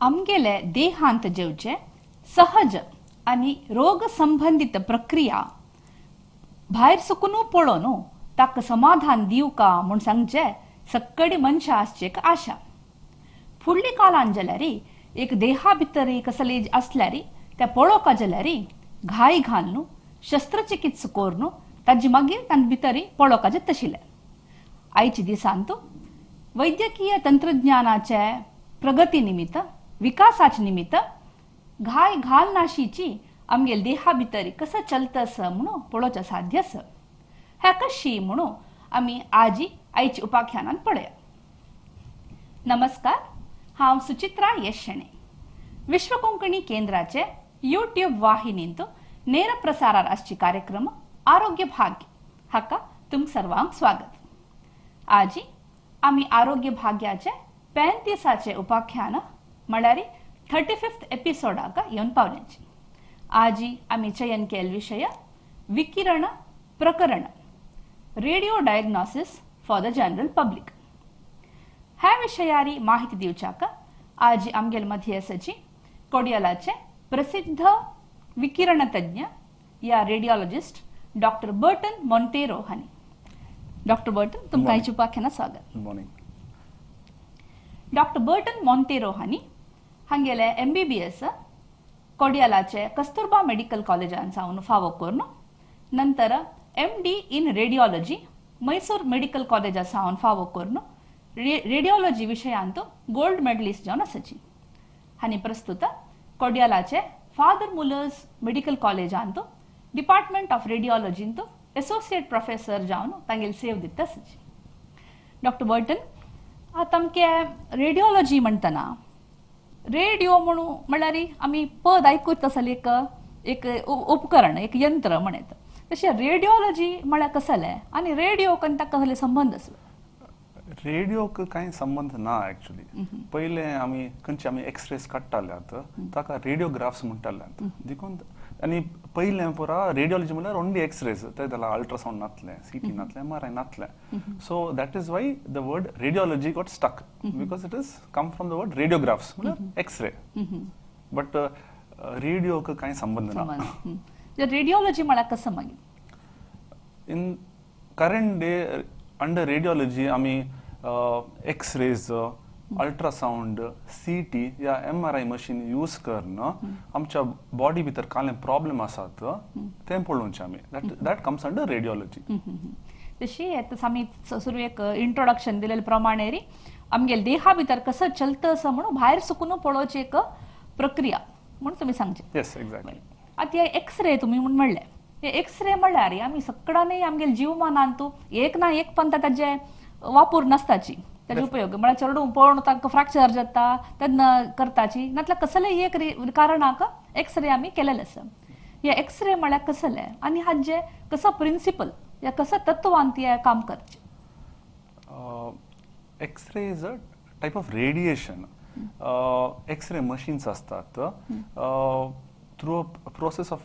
आमगेले देहांत जेवचे सहज आनी रोग संबंधित प्रक्रिया भायर सुकून पळोवन ताका समाधान दिवका म्हूण सांगचे सक्कडी मनशां आसची एक आशा. फुडली काळान जाल्यार एक देहा भितर कसले आसल्यार त्या पळोवका जाल्यार घाय घालून शस्त्रचिकित्सा करून ताजी मागीर तांचे भितर पळोवपाचें तशिल्लें. आयच्या दिसांत वैद्यकीय तंत्रज्ञानाचे प्रगती निमित्त विकासाचे निमित्त घाय घालनाशीची आमगेले देहा भितर कसं चलता आसा म्हणून पळोवचें साध्य आसा. ह्या कशी म्हणून आमी आजी आयच्या उपाख्यानान पळया. नमस्कार, हांव सुचित्रा येशणे, विश्व कोंकणी केंद्राचे यूट्यूब वाहिनींत ನೇರ प्रसारार आसची कार्यक्रम आरोग्य भाग्य हाका तुम सर्वांक स्वागत. आजी आमी आरोग्य भाग्याचे 35 उपाख्यान म्हळ्यार 35th एपिसोडाक येवन पावल्याची. आजी आमी चयन केल्लो विशय विकिरण प्रकरण, radio diagnosis for the general public. ह्या विशयारी माहिती दिवच्याक आजी आमगेल मध्य आसाची कोडियालाचे प्रसिद्ध विकिरण तज्ञ या रेडियोलॉजिस्ट डॉक्टर बर्टन मोंटेरो हानी. डॉक्टर बर्टन, तुमकां आयच्या उपाख्यानात स्वागत. Good morning. Doctor Burton Monteiro हानी हांगेले MBBS कोडियालाचे कस्तुरबा मेडिकल कॉलेजान सावन फावो करून नंतर MD in radiology Mysore medical कॉलेजा सावन फावो करून रेडियोलॉजी विशयांत गोल्ड मेडलिस्ट जावन आसाची. हानी प्रस्तुत कोडियालाचे फादर मुलर्स मेडिकल कॉलेजांत डिपार्टमेंट ऑफ रेडियोलॉजींत एसोसिएट प्रोफेसर जावन तांगेली सेव दिता आसाची. डॉक्टर बर्टन, आतां आमचे रेडियोलॉजी म्हणटना रेडियो म्हणून म्हणल्यार आमी पद आयकूत आसलें एक एक उपकरण, एक यंत्र म्हणत. तशें रेडियोलॉजी म्हळ्यार कसलें आनी रेडियो आनी ताका कसले संबंद आसलो? रेडियोक कांय संबंद ना एक्चुअली. पयले आमी खंयचे आमी एक्सरेज काडटाले ताका रेडियोग्राफ्स म्हणटाले देखून. आनी पयलें पुरा रेडियोलॉजी म्हणल्यार ओन्ली एक्सरेज, ते जाल्यार ultrasound नातलें, CT नातलें, MRI नातलें. So that is why the word radiology got stuck, because it is come from the word radiographs म्हणल्यार एक्सरे. बट रेडियोक कांय संबंद ना. रेडियोलॉजी म्हळ्यार कसं मागीर? In current day under radiology आमी एक्सरेज, अल्ट्रासावंड, CT या MRI machine use करून आमच्या बॉडी भितर कांय प्रॉब्लेम आसात तें पळोवचें आमी. That comes under radiology. तशी आतां आमी सुरवेक इंट्रोडक्शन दिलेले प्रमाणे री आमगेले देहा भितर कसं चलता आसा म्हणून भायर सुकून पळोवची एक प्रक्रिया म्हणून तुमी सांगचें. Yes, exactly. आतां हे एक्सरे तुमी म्हूण म्हणलें, हे एक्सरे म्हणल्यार आमी सगळ्यांनी आमगेले जीवमानांत एक ना एक पंता ताजे वापर नासताची, ताजे उपयोग म्हळ्यार चेडूं पळोवन तांकां फ्रॅक्चर जाता तेन्ना करताची, नातल्यार कसलेय एक कारणाक एक्सरे आमी केलेले आसा. हे एक्सरे म्हळ्यार कसले आनी हाजे कसो प्रिंसिपल या कसो तत्वांत हे काम करचें? X-ray is a type of radiation. X-ray machines आसतात. Through a process of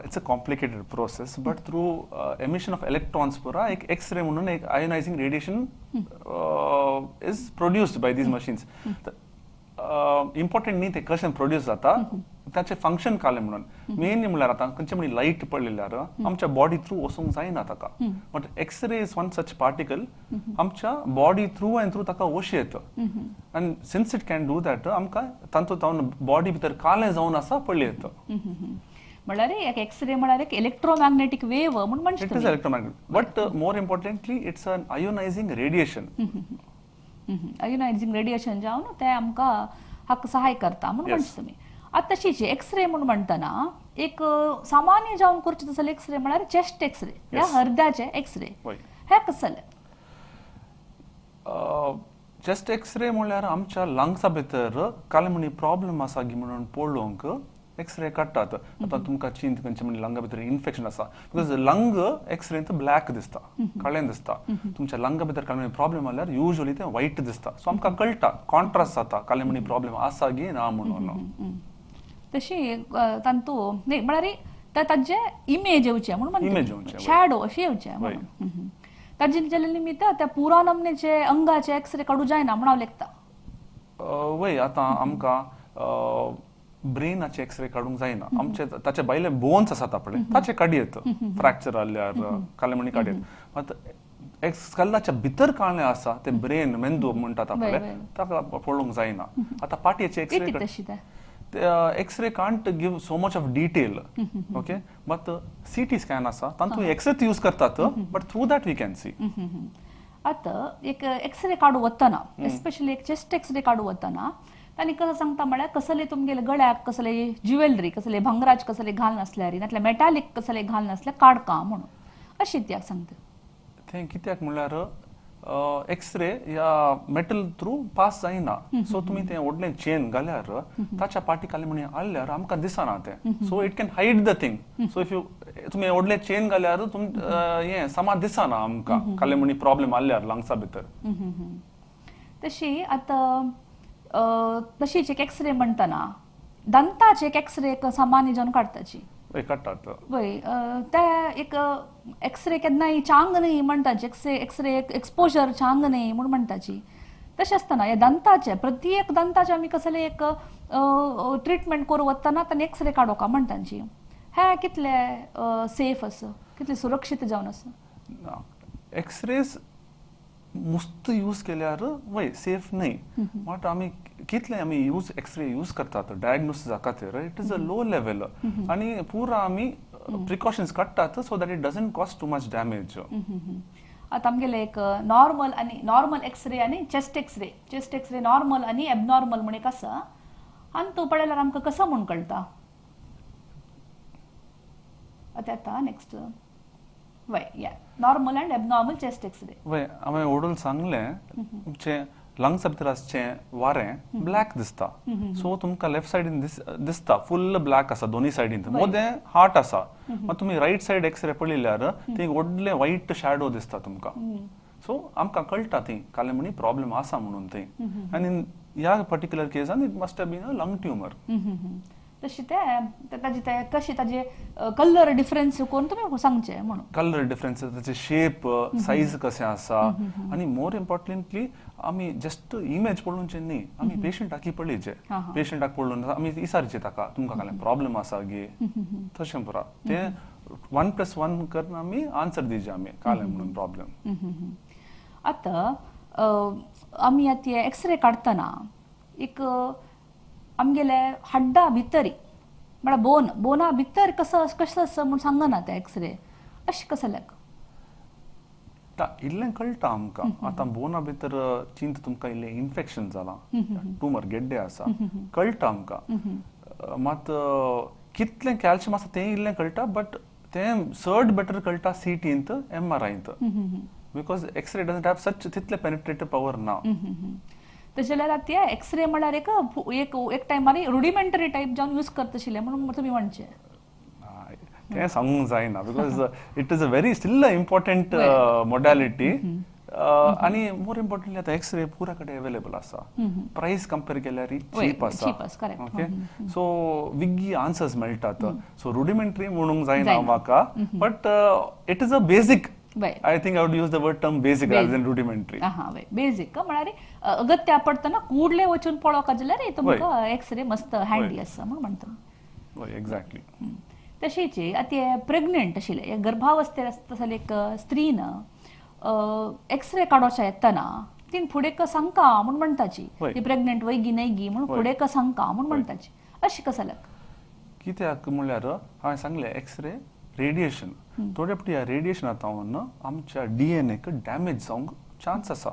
it's a complicated process, but through emission of electrons pura ek x-ray म्हणून एक ionizing radiation is produced by these machines. Important न्ही ते कशें produce जाता, ताचे function काले म्हणून. Mainly म्हणल्यार आतां खंयचे म्हणी लायट पडलेल्यार आमच्या बॉडी थ्रू वचूंक जायना ताका, but x-ray is one such particle आमच्या बॉडी थ्रू आनी थ्रू ताका वशी येता. आनी since it can do that आमकां तातूंत जावन बॉडी भितर कालें जावन आसा पडले येता. म्हणल्यार एक एक्सरे म्हणल्यार एक इलेक्ट्रोमॅग्नेटीक वेव म्हूण म्हणटा. It is electromagnetic, but more importantly it's an ionizing radiation. Ionizing radiation जावन तें आमकां हाका सहाय करता म्हूण म्हणटा तुमी. आतां तशीच एक्सरे म्हूण म्हणटना एक सामान्य जावन करचें तसले एक्सरे म्हळ्यार चेस्ट एक्सरे या हृदयाचे एक्सरे, हे कसले? चेस्ट एक्सरे म्हणल्यार आमच्या लंग्सा भितर काले म्हणी प्रॉब्लेम आसा गी म्हणून पळोवंक एक्सरे काडटात. आतां तुमकां चिंत खंयचे म्हणी लंगा भितर इन्फेक्शन आसा, because lung एक्सरेंत ब्लॅक दिसता, काळें दिसता. तुमच्या लंगा भितर काले म्हणी प्रॉब्लेम आल्यार युजली तें व्हायट दिसता. सो आमकां कळटा, कॉन्ट्रास्ट जाता काले म्हणी प्रॉब्लेम आसा गी ना म्हणून. तशी तांतू न्ही म्हळ्यार ताजे इमेज येवचें म्हणून, इमेज येवचें, शॅडो अशें येवचें म्हणून. ताजे निमित्त त्या पुरा नमनेचे अंगाचे एक्सरे काडूं जायना म्हूण हांव लेखता. वय, आतां आमकां ब्रेनाचे एक्सरे काडूंक जायना. आमचे ताचे भायले बोन्स आसात आपले ताचे काडयेत, फ्रॅक्चर जाल्यार कालेमणी काडयेत. मात स्कलाच्या भितर काळें आसा ते ब्रेन मेंदू म्हणटात आपले ताका पळोवंक जायना. आतां पाटयेचे x-ray, x-ray can't give so much of detail, okay, but CT scan आसा तातूंत एक्सरे यूज करतात, but through that we can see. आतां एक एक्सरे काडू वतना, एस्पेशली एक चेस्ट एक्सरे काडू वतना तांणी कसं सांगता म्हळ्यार कसले तुमगेले गळ्याक कसले ज्युवेलरी कसले भांगराज कसले घाल नासल्यार नातल्यार मेटालीक कसले घाल नासल्यार काडका म्हणून अशें कित्याक सांगता तें? कित्याक म्हणल्यार एक्सरे या मेटल थ्रू पास जायना. सो तुमी तें व्हडलें चेन घाल्यार ताच्या पाटी खाली म्हणी हाडल्यार आमकां दिसना तें. So it can hide the thing. So if you तुमी व्हडलें चेन घाल्यार तुम हें समा दिसना आमकां खाली म्हणी प्रॉब्लेम हाडल्यार लंग्सा भितर. तशी आतां तशीच एक एक्सरे म्हणटना दंताचे एक एक्सरे सामान्य जावन काडटाची काडटात वय, ते एक एक्सरे केन्नाय चांग न्ही म्हणटाची, एक्सरे एक्सपोजर चांग न्ही म्हूण म्हणटाची. तशें आसतना ह्या दंताचे प्रत्येक दंताचे आमी कसले एक ट्रिटमेंट करूं वतना तांणी एक्सरे काडोका म्हणटाची. हे कितले सेफ आसा, कितले सुरक्षीत जावन आसा? एक्सरेज मुस्त यूज केल्यार वय सेफ न्ही, बट आमी कितले आमी यूज एक्सरे यूज करतात डायग्नोसिसा खातीर it is a low level आनी पुरा आमी प्रिकॉशन्स काडटात so that it doesn't cause too much damage. आतां आमगेले एक नॉर्मल आनी नॉर्मल एक्सरे आनी chest x-ray, chest x-ray normal आनी एबनॉर्मल म्हण एक आसा, आनी तो पळयल्यार आमकां कसो म्हूण कळटा? आतां येता नेक्स्ट वय या normal and abnormal chest x-ray. वय हांवें ओडून सांगलें तुमचें लंग्सा भितर आसचें वारें ब्लॅक दिसता, सो तुमकां लेफ्ट सायडीन दिसता फुल्ल ब्लॅक आसा दोनूय सायडीन, मदें हार्ट आसा. मात तुमी रायट सायड एक्सरे पळयल्यार थंय व्हडलें व्हायट शॅडो दिसता तुमकां. सो आमकां कळटा थंय कालें म्हणी प्रॉब्लेम आसा म्हणून थंय. आनी ह्या particular केसान it must have been a lung tumour. तशी ते ताजे ते कशी ताजे कलर डिफरन्स करून तुमी सांगचे म्हणून कलर डिफरन्स, ताचे शेप सायज कशें आसा. आनी मोर इम्पॉर्टंटली आमी जस्ट इमेज पळोवचे न्ही, आमी पेशंटाक पळयचे, पेशंटाक पळोवन आमी विचारचे ताका तुमकां कांय प्रॉब्लेम आसा गे तशें पुरा तें 1+1 करून आमी आन्सर दिवचे आमी कालें म्हणून प्रॉब्लेम. आतां आमी आतां एक्सरे काडटना एक आमगेले हाड्डा भितरी म्हळ्यार बोन बोना भितर कसो कसो आसा म्हूण सांगना ते एक्सरे अशें कसो लेख इल्लें कळटा आमकां. आतां बोना भितर चिंत तुमकां इल्लें इन्फेक्शन जालां, ट्युमर गेड्डे आसा कळटा आमकां. मात कितलें कॅल्शियम आसा तें इल्लें कळटा, बट तें चड बेटर कळटा सीटींत एमआरआयंत, because x-ray doesn't have such तितलें पेनिट्रेटिव पावर ना. तशें जाल्यार आतां एक्सरे म्हळ्यार एक एक टायमार रुडिमेंटरी टायप जावन यूज करता आशिल्लें म्हणून तुमी म्हणचें तें सांगूंक जायना, because it is a very still a important modality. आनी मोर इम्पॉर्टंटली आतां एक्सरे पुरा कडेन अवेलेबल आसा, प्रायस कंपेर केल्यार चीप आसा. ओके, सो विग्गी आन्सर्स मेळटात. सो रुडिमेंटरी म्हणूंक जायना म्हाका, but it is a basic. I think I would use the word term basic rather than rudimentary. Basic म्हळ्यार अगत्य पडटना कुडले वचून पळोवका जाल्यार तुमकां एक्सरे मस्त हँडी आसा म्हूण म्हणटा. एक्झॅक्टली. तशेंच आतां प्रेग्नंट आशिल्ले गर्भावस्थेर आसता जाल्यार एक स्त्रीन एक्सरे काडोवच्या येतना तीन फुडें सांगका म्हूण म्हणटाची, ती प्रेग्नंट वयगी न्हय म्हणून फुडें सांगका म्हूण म्हणटाची, अशें कसं लेख? कित्याक म्हणल्यार हांवें सांगलें एक्सरे रेडिएशन थोडे फावटी ह्या रेडिएशना जावन आमच्या डीएनएक डॅमेज जावंक चान्स आसा.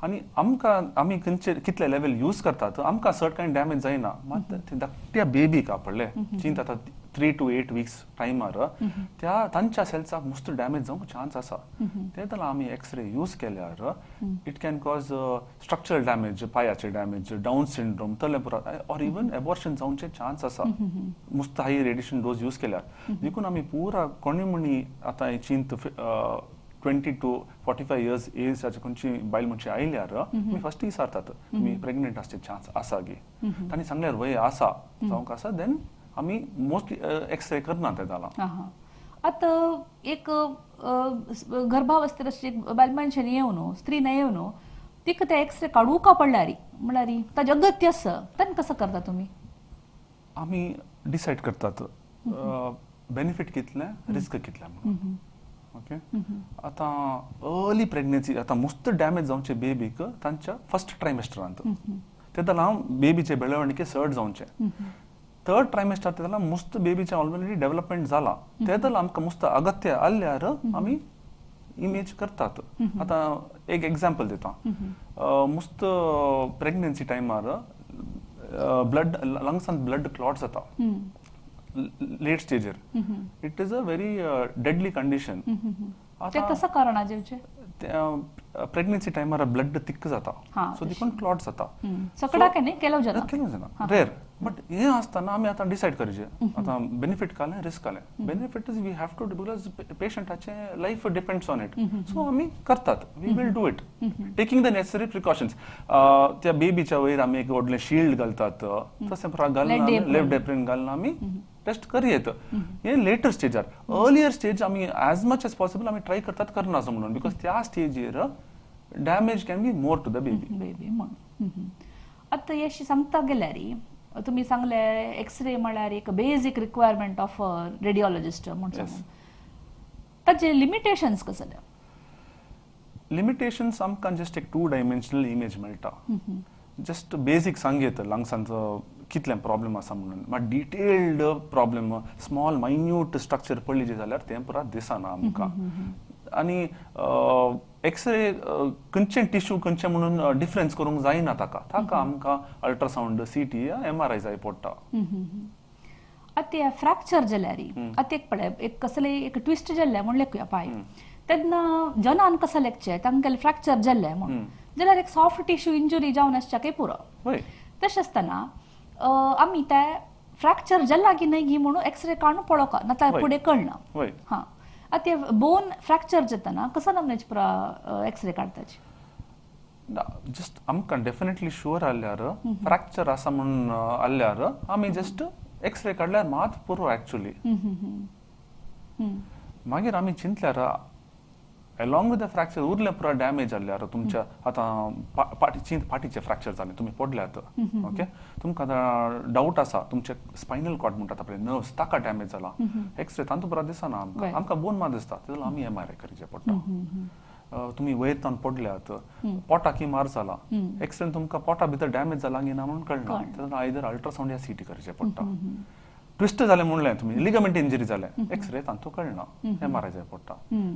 आनी आमकां आमी खंयचे कितले लेवल यूज करतात आमकां चड कांय डॅमेज जायना, मात धाकट्या बेबीक पळय चिंत आतां 3 to 8 weeks टायमार त्या तांच्या सेल्साक मस्त डॅमेज जावंक चान्स आसा. ते जाल्यार आमी एक्सरे यूज केल्यार it can cause structural damage, पायाचे damage, down syndrome तसलें पुरा, ऑर इवन एबॉर्शन जावचे चान्स आसा मस्त हाय रेडिएशन डोज यूज केल्यार. देखून आमी पुरा कोणी म्हणी आतां चिंत 20 to 45 years एजाचे खंयची बायल मनशी आयल्यार आमी फस्ट विचारतात तुमी प्रेग्नंट आसचे चान्स आसा गे, तांणी सांगल्यार वय आसा जावंक आसा, देन आमी मोस्टली एक्सरे करना ते जाला. आतां एक गर्भावस्थेर अशी बायल मनशान येवन स्त्रीन येवन तिका ते एक्सरे काडूका पडल्यार म्हळ्यार ताजें अगत्य आसा तेन्ना कसो करता तुमी? आमी डिसायड करतात बेनिफीट कितलें रिस्क कितलें म्हणून. ओके, आतां अर्ली प्रेग्नन्सी आतां मस्त डॅमेज जावचे बेबीक तांच्या फर्स्ट ट्रायमेस्टरांत तेदला बेबीचे बेळवणिके चड जावचे. थर्ड ट्रायमेस्टर तेदला मस्त बेबीचे ऑलरेडी डेव्हलपमेंट जाला तेदला आमकां मस्त अगत्य आल्यार आमी इमेज करतात. आतां एक एग्जाम्पल दिता, मस्त प्रेग्नन्सी टायमार ब्लड लंग्सान ब्लड क्लॉट जाता late स्टेजर. It is a very deadly condition. कसं कारण जेवचे प्रेग्नन्सी टायमार ब्लड थिक जाता सो देखून क्लॉट जाता. सगळा न्ही केलो जाता रेर, बट हे आसतना आमी आतां डिसायड करचे आतां बेनिफीट कालें रिस्क कालें. Benefit is we have to because पेशंटाचे life depends on it, so आमी करतात, we will do it taking the necessary precautions. त्या बेबीच्या वयर आमी एक व्हडलें शिल्ड घालतात, तशें घालून लेफ्ट एप्रिन घालून आमी टेस्ट करयेत. हे लेटर स्टेजार, अर्लियर स्टेज आमी एज मच एज पॉसिबल आमी ट्राय करतात करना म्हणून, because त्या स्टेजीर damage can be more to the baby. Baby म्हणून आतां अशी सांगता गेल्यार तुमी सांगले एक्सरे म्हळ्यार एक बेजीक रिक्वायरमेंट ऑफ रेडियोलॉजिस्ट म्हूण सांगून, ताचे लिमिटेशन्स कसले? लिमिटेशन्स आमकां जस्ट एक टू डायमेन्शनल इमेज मेळटा, जस्ट बेजीक सांगयत लंग्सांचो कितलें प्रॉब्लम आसा म्हणून, but detailed problem small minute structure पडली जाल्यार तें पुरा दिसना आमकां. आनी एक्सरे खंयचें टिश्यू खंयचें म्हणून डिफरन्स करूंक जायना ताका, ताका आमकां अल्ट्रासावंड सीटी या एमआरआय जाय पडटा. आतां फ्रॅक्चर जाल्यार आतां एक पळय एक कसले एक ट्विस्ट जाल्लें म्हूण लेखुया पांय, तेन्ना जनान कसो लेखचें तांगेलें फ्रॅक्चर जाल्लें म्हूण जाल्यार एक सॉफ्ट टिश्यू इंजुरी जावन आसच्या पुरो. तशें आसतना आमी ते फ्रॅक्चर जाला की न्हय गी म्हणून एक्सरे काडून पळोवका ना फुडें कळना. हां, आतां बोन फ्रॅक्चर जातना कसो नमुन्याचे पुरा एक्सरे काडताची? जस्ट आमकां डेफिनेटली शुअर आल्यार फ्रॅक्चर आसा म्हणून आल्यार आमी जस्ट एक्सरे काडल्यार मात पुरो एक्चुअली. मागीर आमी चिंतल्यार अलॉंग विथ the fracture उरलें पुरा डॅमेज जाल्यार तुमच्या आतां फाटीचे फ्रॅक्चर जालें तुमी पडल्यात, ओके, तुमकां आतां डावट आसा तुमचे स्पायनल कॉर्ड म्हणटात आपले नर्व्स ताका डॅमेज जाला, एक्सरे तांतू पुरा दिसना आमकां, आमकां बोन मात दिसता, तेजो आमी एमआरआय करचें पडटा. तुमी वयर तावन पडल्यात पोटाक मार जाला, एक्सरेन तुमकां पोटा भितर डॅमेज जाला की ना म्हणून कळना, तेजो आयदर अल्ट्रासावंड या सीटी करचें पडटा. ट्विस्ट जालें म्हणलें तुमी लिगमेंट इंजरी जालें, एक्सरे तांतू कळना, एमआरआय जाय पडटा.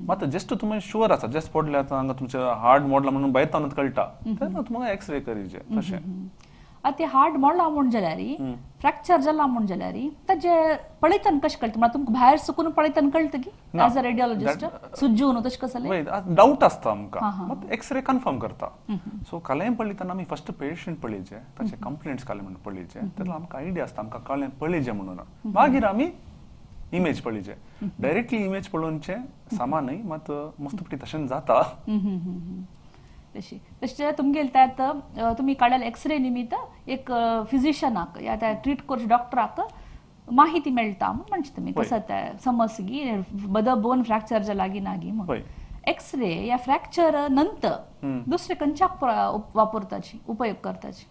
मात जस्ट तुमी शुअर आसा जस्ट पडले आतां हांगा तुमचें हार्ड मोडलां म्हणून भायर तावन कळटा तेन्ना तुमकां एक्सरे करीचे. तशें आतां हार्ड मोडला म्हूण जाल्यार फ्रॅक्चर जाला म्हूण जाल्यार ताजे पळयतना कशें कळटा? म्हळ्यार तुमकां भायर सुकून पळयतना कळटा की एज अ रेडियोलॉजिस्ट सुजून तशें कसलें डावट आसता आमकां, मात एक्सरे कन्फर्म करता. सो कालें पळयतना आमी फर्स्ट पेशंट पळयचे, ताचे कंप्लेंट्स कालें म्हणून पळयचे, तेन्ना आमकां आयडिया आसता आमकां कळ्ळें पळयचें म्हणून, मागीर आमी इमेज पळयचे. डायरेक्टली इमेज पळोवचें सामा न्हय, मात मस्त पटी तशें जाता. तशी तशें तुमगेले त्यात तुमी काडलेले एक्सरे निमित्त एक फिजिशनाक या त्या ट्रीट करच्या डॉक्टराक माहिती मेळटा म्हूण म्हणचे तुमी कसो तें समज गी बद बोन फ्रॅक्चर जाला गी ना गी म्हणून. एक्सरे या फ्रॅक्चर नंतर दुसरे खंयच्याक वापरताची उपयोग करताची?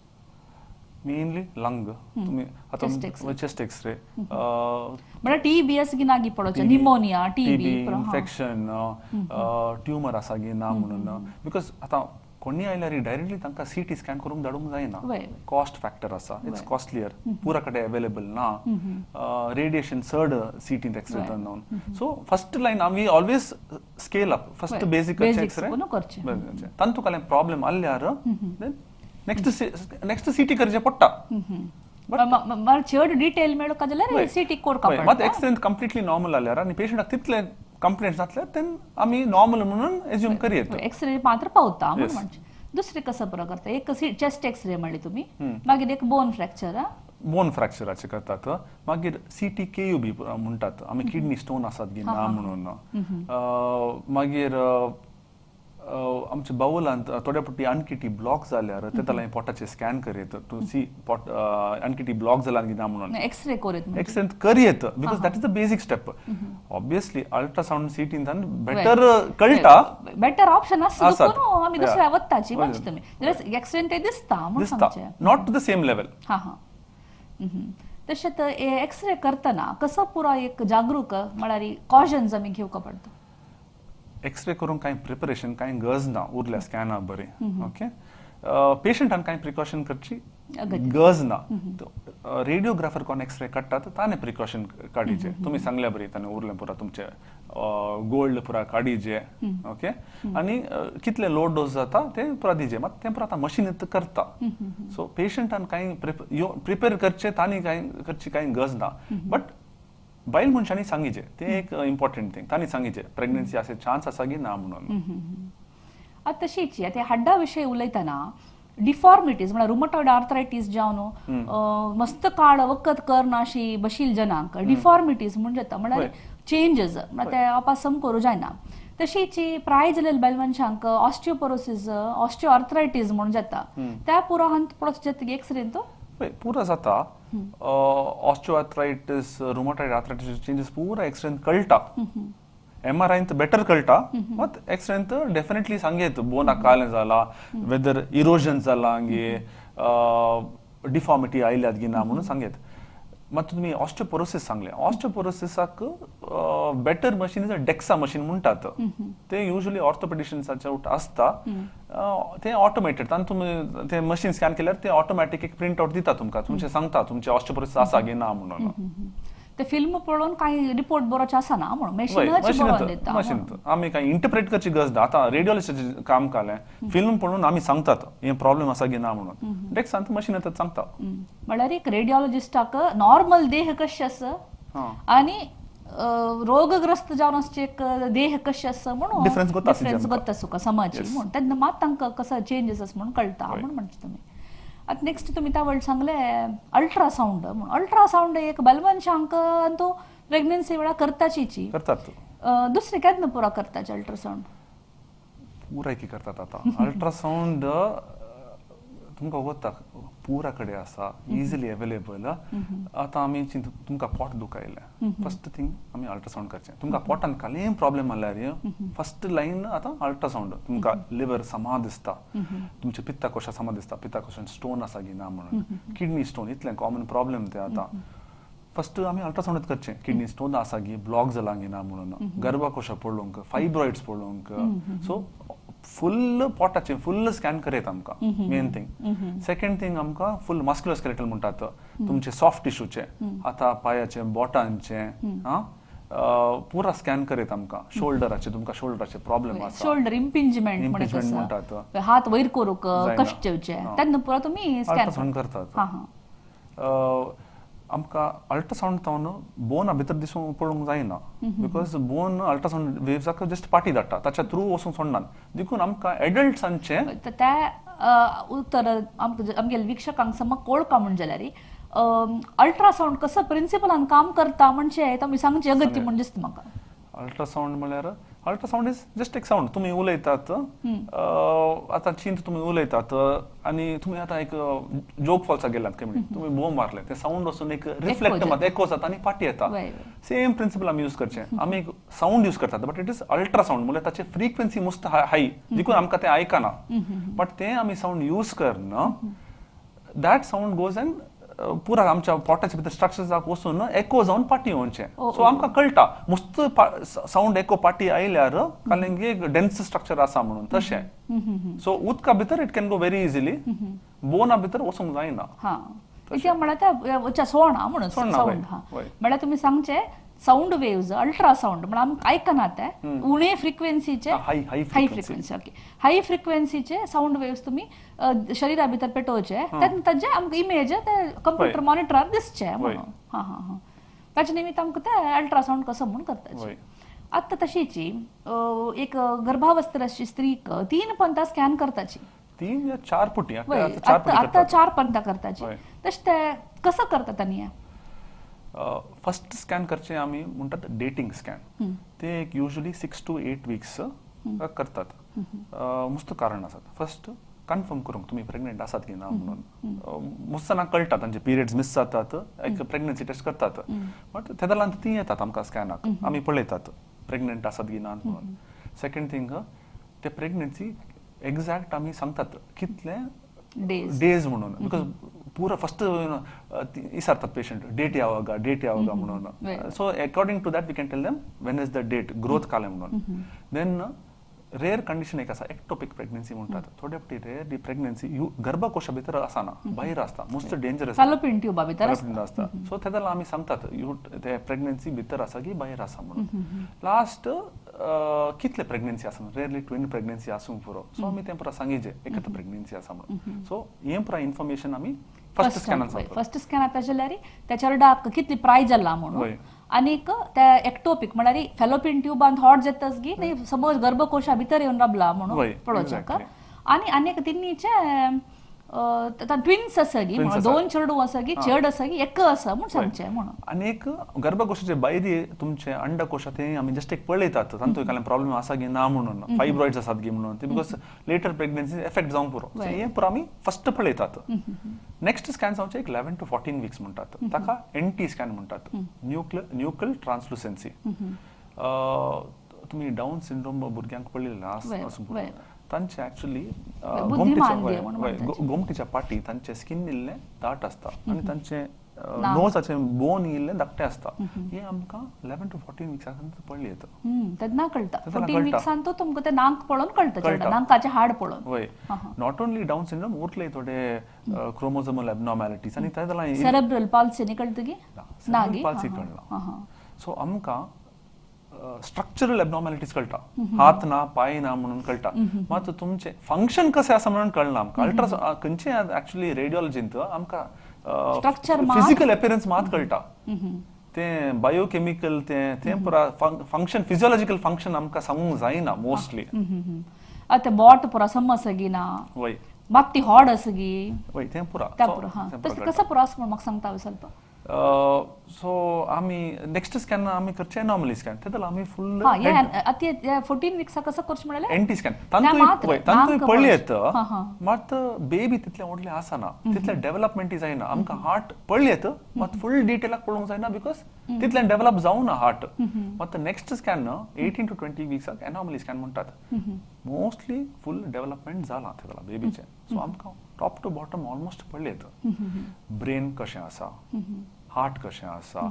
मेनली लंग, तुम्ही आता चेस्ट एक्सरे म्हळ्यार टीबी आसा की ना गी पळोवचें, निमोनिया, टीबी इन्फेक्शन, ट्युमर आसा गी ना म्हणून. Because आतां कोणी आयल्यार डायरेक्टली तांकां सीटी स्कॅन करूंक धाडूंक जायना, कॉस्ट फॅक्टर आसा, it's costlier, पुरा कडेन अवेलेबल ना, रेडिएशन चड सीटींत एक्सरे जावन. सो फर्स्ट लायन आमी always scale up, first basic x-ray तांतू कांय प्रॉब्लेम आल्यार नेक्स्ट सीटी करचे पडटा. चड डिटेल मेळोवंक जाल्यार सीटी करपाक पडटा. मात एक्सरे कंप्लिटली नॉर्मल आल्यार आनी पेशंटाक तितले कंप्लेंट्स जातले तेन्ना आमी नॉर्मल म्हणून एज्यूम करयेत. एक्सरे मात्र पावता म्हणून. दुसरे कसं बरं करता? एक चेस्ट एक्सरे म्हणली तुमी, मागीर एक बोन फ्रॅक्चर, बोन फ्रॅक्चराचे करतात, मागीर सीटी के you बी म्हणटात आमी, किडनी स्टोन आसात गी ना म्हणून, मागीर आमच्या बावलांत थोड्या पटी आणखी टी ब्लॉक जाल्यार ते ताला पोटाचे स्कॅन करीत टू सी पोट आणखी टी ब्लॉक जाला की ना म्हणून एक्सरे करीत, एक्सरे करीत, because that is the basic step. Obviously ultrasound सीटीन better कळटा, बेटर ऑप्शन आसा, आमी दुसऱ्या वत्ताची म्हणजे तुमी एक्सरे ते दिसता दिसता, not to the same level. हा हा. तशेंच एक्सरे करतना कसो पुरा एक जागरूक म्हळ्यार कॉशन्स आमी घेवका पडटा? एक्सरे करूंक कांय प्रिपरेशन कांय गरज ना उरल्या स्कॅना बरें. ओके, पेशंटान कांय प्रिकॉशन करची गरज ना. रेडियोग्राफर कोण एक्सरे काडटात ताणें प्रिकॉशन काडीचे, तुमी सांगल्या बरी ताणें उरलें पुरा तुमचे गोल्ड पुरा काडीचे. ओके, आनी कितले लो डोस जाता ते पुरा दिजे, मात तें पुरा आतां मशीनीत करता. सो पेशंटान कांय प्रिपेर करचे तांणी कांय करची कांय गरज ना. बट बायल मनशांनी सांगिचे तें एक इम्पॉर्टंट थिंग, तांणी सांगिचे प्रेग्नन्सी आसा चान्स आसा की ना म्हणून. आतां तशीच आतां हाड्डा विशय उलयतना डिफॉर्मिटीज म्हळ्यार रुमटॉइड आर्थरायटीस जावन मस्त काळ वखद करना अशी बशील जनांक डिफॉर्मिटीज म्हण जाता, म्हळ्यार चेंजेस म्हळ्यार ते अपासम करूं जायना. तशीच प्राय जाल्ले बायल मनशांक ऑस्टियोपोरोसिस, ऑस्टियो आर्थरायटीस म्हण जाता, त्या पुरो हंत पळोवचें जाता एक्सरेन तो पुरा जाता. ऑस्टियोआर्थरायटीस, रुमटॉइड आर्थरायटीस चेंजेस पुरा एक्सरेन कळटा. एम आर आयन बेटर कळटा, मात एक्सरेन डेफिनेटली सांगेत बोनाक कालें जाला, वेदर इरोजन जाला गे, डिफॉर्मिटी आयल्यात गी ना म्हणून सांगेत. मात तुमी ऑस्टियोपोरोसिस सांगलें, ऑस्टियोपोरोसिसाक better machine is a DEXA machine म्हणटात, ते युजली ऑर्थोपेडिशन्साचे आसता, ते ऑटोमेटेड. तांतून तुमी ते मशीन स्कॅन केल्यार ते ऑटोमॅटीक एक प्रिंट आवट दिता तुमकां, तुमचें सांगता तुमचें ऑस्टियोपोरोसिस आसा गी ना म्हणून. ते फिल्म पळोवन कांय रिपोर्ट बरोवचें आसना म्हणून मशीनच बरोवन दिता, मशीन आमी कांय इंटरप्रेट करची गरज ना. आतां रेडियोलॉजिस्टाचें काम कालें, फिल्म पळोवन आमी सांगतात हें प्रॉब्लेम आसा की ना म्हणून, डेक्सांत मशीन येतात सांगता. म्हळ्यार एक रेडियोलॉजिस्टाक नॉर्मल देह कशें आसा आनी रोगग्रस्त जावन आसचे एक देह कशें आसा म्हणून डिफरन्स गोत्ता सुका समाजी म्हणून तेन्ना मात तांकां कसो चेंजीस आसा म्हणून कळटा म्हणून म्हणटा तुमी. आतां नेक्स्ट तुमी त्या वेळ सांगले अल्ट्रासावंड म्हणून. अल्ट्रासावंड एक बायल मनशांक तो प्रेग्नन्सी वेळार करताची, करतात. दुसरे केन्ना पुरा करताचे अल्ट्रासावंड? पुराय की करतात आतां अल्ट्रासावंड तुमकां वता पुरा कडेन आसा, इजिली अवेलेबल. आतां आमी चिंत तुमकां पोट दुखायलें, फर्स्ट थिंग आमी अल्ट्रासावंड करचें. तुमकां पोटान कालें प्रॉब्लेम आल्यार फर्स्ट लायन आतां अल्ट्रासावंड. तुमकां लिवर समा दिसता, तुमचे पित्ताकोशा समा दिसता, पित्ताकोशान स्टोन आसा की ना म्हणून, किडनी स्टोन इतलें कॉमन प्रॉब्लेम ते आतां. फर्स्ट आमी अल्ट्रासावंड करचें, किडनी स्टोन आसा की ब्लॉक जाला की ना म्हणून, गर्भकोशा पळोवंक, फायब्रॉइड्स पळोवंक. सो फुल पोटाचे फुल स्कॅन करयत आमकां मेन थिंग. सेकंड थिंग आमकां फुल मस्क्युलर स्केलेटल म्हणटात, तुमचे सॉफ्ट टिश्यूचे, हाता पायाचे, बोटांचे पुरा स्कॅन करयत आमकां. शोल्डराचे, तुमकां शोल्डराचे प्रॉब्लेम आसा, शोल्डर इम्पिंजमेंट म्हणटात, हात वयर करूंक कश्ट येवचे तेन्ना पुरा तुमी अल्ट्रासावंड करतात. आमकां अल्ट्रासावंड तावन बोना भितर दिसूंक पळोवंक जायना, because bone ultrasound वेव्साक जस्ट पाटी धाडटा, ताच्या थ्रू वचूंक सोडनात. देखून आमकां एडल्ट्सांचे त्या उत्तर आमगेले वीक्षकांक समज कळका म्हण जाल्यार अल्ट्रासावंड कसो प्रिंसिपलान काम करता म्हणजे तुमी सांगचें अगत्य म्हण दिसता म्हाका. अल्ट्रासावंड म्हळ्यार अल्ट्रासावंड is just एक सावंड. तुमी उलयतात आतां चिंत तुमी उलयतात आनी तुमी आतां एक जोग फॉल्साक गेल्यात काय म्हणून तुमी बोम मारले, ते सावंड वचून एक रिफ्लेक्ट मात एको जाता आनी फाटी येता. सेम प्रिंसिपल आमी यूज करचें, आमी एक सावंड यूज करतात बट it is ultrasound, म्हणल्यार ताची फ्रिक्वेन्सी मस्त हाय, देखून आमकां तें आयकना. बट तें आमी सावंड यूज करना, that sound goes and पुरा आमच्या पोटाच्या भितर स्ट्रक्चर्साक वचून एको जावन पाटी येवचें. सो आमकां कळटा मस्त सावंड एको पाटी आयल्यार कालेंगे एक डेन्स स्ट्रक्चर आसा म्हणून तशें. सो उदका भितर it can go very easily, बोना भितर वचूंक जायना. म्हळ्यार सोणा म्हणून सावंड, म्हळ्यार तुमी सांगचें सावंड वेव्स अल्ट्रासावंड म्हळ्यार आमकां आयकना ते उणे फ्रिक्वेन्सीचे, हाय फ्रिक्वेन्सी, ओके, हाय फ्रिक्वेन्सीचे सावंड वेव्स तुमी शरीरा भितर पेटोवचे तेन्ना ताजे आमकां इमेज ते कंप्युटर मॉनिटरार दिसचे म्हणून. हां हां हां, ताचे निमित्त आमकां ते अल्ट्रासावंड कसो म्हूण करताचे. आतां तशीच एक गर्भावस्थेर आसची स्त्रीक 3 पंता स्कॅन करताची, 3 या 4 पुटी, आतां 4 पंता करताची. तशें ते कसो करतात आनी फर्स्ट स्कॅन करचे आमी म्हणटात डेटिंग स्कॅन, ते एक युजली 6 to 8 weeks करतात. मुस्त कारण आसात. फर्स्ट कन्फर्म करूंक तुमी प्रेग्नंट आसात की ना म्हणून. मुस्त जाणांक कळटा तांचे पिरियड्स मिस जातात, एक प्रेग्नन्सी टेस्ट करतात, बट तेदलांत ती येतात आमकां स्कॅनाक, आमी पळयतात प्रेग्नंट आसात की ना म्हणून. सेकंड थिंग, ते प्रेग्नन्सी एग्जॅक्ट आमी सांगतात कितले डेज म्हणून, because पुरा फर्स्ट विचारतात पेशंट डेट याವಾಗ डेट याವಾಗ म्हणून. So according to that we can tell them when is the date growth काले म्हणून. Then rare condition एक आसा, एक्टोपिक प्रेग्नन्सी म्हणटात. थोडे फावटी रेअर ही प्रेग्नन्सी गर्भकोशा भितर आसना, भायर आसता, मोस्ट डेंजरस फॅलोपियन ट्यूबा भितर आसता. सो तेदला आमी सांगतात ते प्रेग्नन्सी भितर आसा की भायर आसा म्हणून. लास्ट कितले प्रेग्नन्सी आसा, रेयरली ट्विन प्रेग्नन्सी आसूंक पुरो. सो आमी तें पुरा सांगिजे एकत्र प्रेग्नन्सी आसा म्हणून. सो हें पुरा इन्फॉर्मेशन आमी फर्स्ट स्कॅनान सांगतात. फर्स्ट स्कॅन आतां जाल्यार त्या चेरडाक कितली प्राय जाला म्हणून, आनीक त्या एक्टोपिक म्हळ्यार फॅलोपियन ट्यूबान हॉट जाताच गी ती समज गर्भकोशा भितर येवन राबला म्हणून पळोवचें. आनी आनीक तिन्नीचे ट्विन्स आसा गी, दोन चेडूं आसा गी, चेड आसा गी, एक आसा म्हूण सांगचें म्हणून. आनी एक गर्भकोशाचे भायर तुमचे अंडकोश ते आमी जस्ट एक पळयतात तांतूय कांय प्रॉब्लेम आसा की ना म्हणून, फायब्रॉइड्स आसात गी म्हणून, ते because later pregnancy effect जावंक पुरो. हें पुरो आमी फर्स्ट पळयतात. नेक्स्ट स्कॅन जावचें एक 11 to 14 weeks म्हणटात, ताका एनटी स्कॅन म्हणटात, न्यूक्लियर ट्रान्सलुसन्सी. तुमी डावन सिंड्रोम भुरग्यांक पळयलें आसूं, तांचे ऍक्च्युली गोमटीच्या पाटी तांचे स्किन इल्लें दाट आसता आनी तांचे नोजाचे बोन इल्लें धाकटें आसता. हें आमकां 11 to 14 विक्सां पडली येता तेन्ना कळटा. 14 विक्सान तो तुमकां ते नाक पळोवन कळटा, नाकाचें हाड पळोवन. वय, not only down syndrome, उरले थोडे क्रोमोझोमल एबनॉर्मॅलिटीज आनी ते जाल्यार सेरेब्रल पाल्सी न्ही कळटा की ना, पाल्सी कळना. सो आमकां स्ट्रक्चरल एबनॉर्मॅलिटीज कळटा, हात ना पांय ना म्हणून कळटा, मात तुमचे फंक्शन कशें आसा म्हणून कळना आमकां. अल्ट्रा खंयचे ऍक्च्युली रेडियोलॉजींत आमकां फिजिकल अपियरन्स मात कळटा, तें बायोकेमिकल तें तें पुरा फंक्शन फिजियोलॉजिकल फंक्शन आमकां सांगूंक जायना मोस्टली. आतां बोट पुरा सम आसा गी ना, वय मात ती हॉड आसा गी, वय तें पुरा कसो पुरो आसा म्हूण म्हाका सांगता ಸ್ವಲ್ಪ. सो आमी नेक्स्ट स्कॅन आमी करचे एनॉमली स्कॅन, तेदला आमी फुल आतां 14 विक्सा कसो करचें म्हणल्यार एनटी स्कॅन. तांतूय तांतूय पळयत येता, मात बेबी तितलें व्हडलें आसना, तितलें डेव्हलपमेंटय जायना. आमकां हार्ट पळयत मात फुल डिटेलाक पळोवंक जायना because तितलें डेव्हलप जावना हार्ट. मात नेक्स्ट स्कॅन 18 to 20 विक्साक एनॉमली स्कॅन म्हणटात, मोस्टली फुल डेव्हलपमेंट जाला तेदला बेबीचें. सो आमकां टॉप टू बॉटम ऑलमोस्ट पळयत, ब्रेन कशें आसा, हार्ट कशें आसा,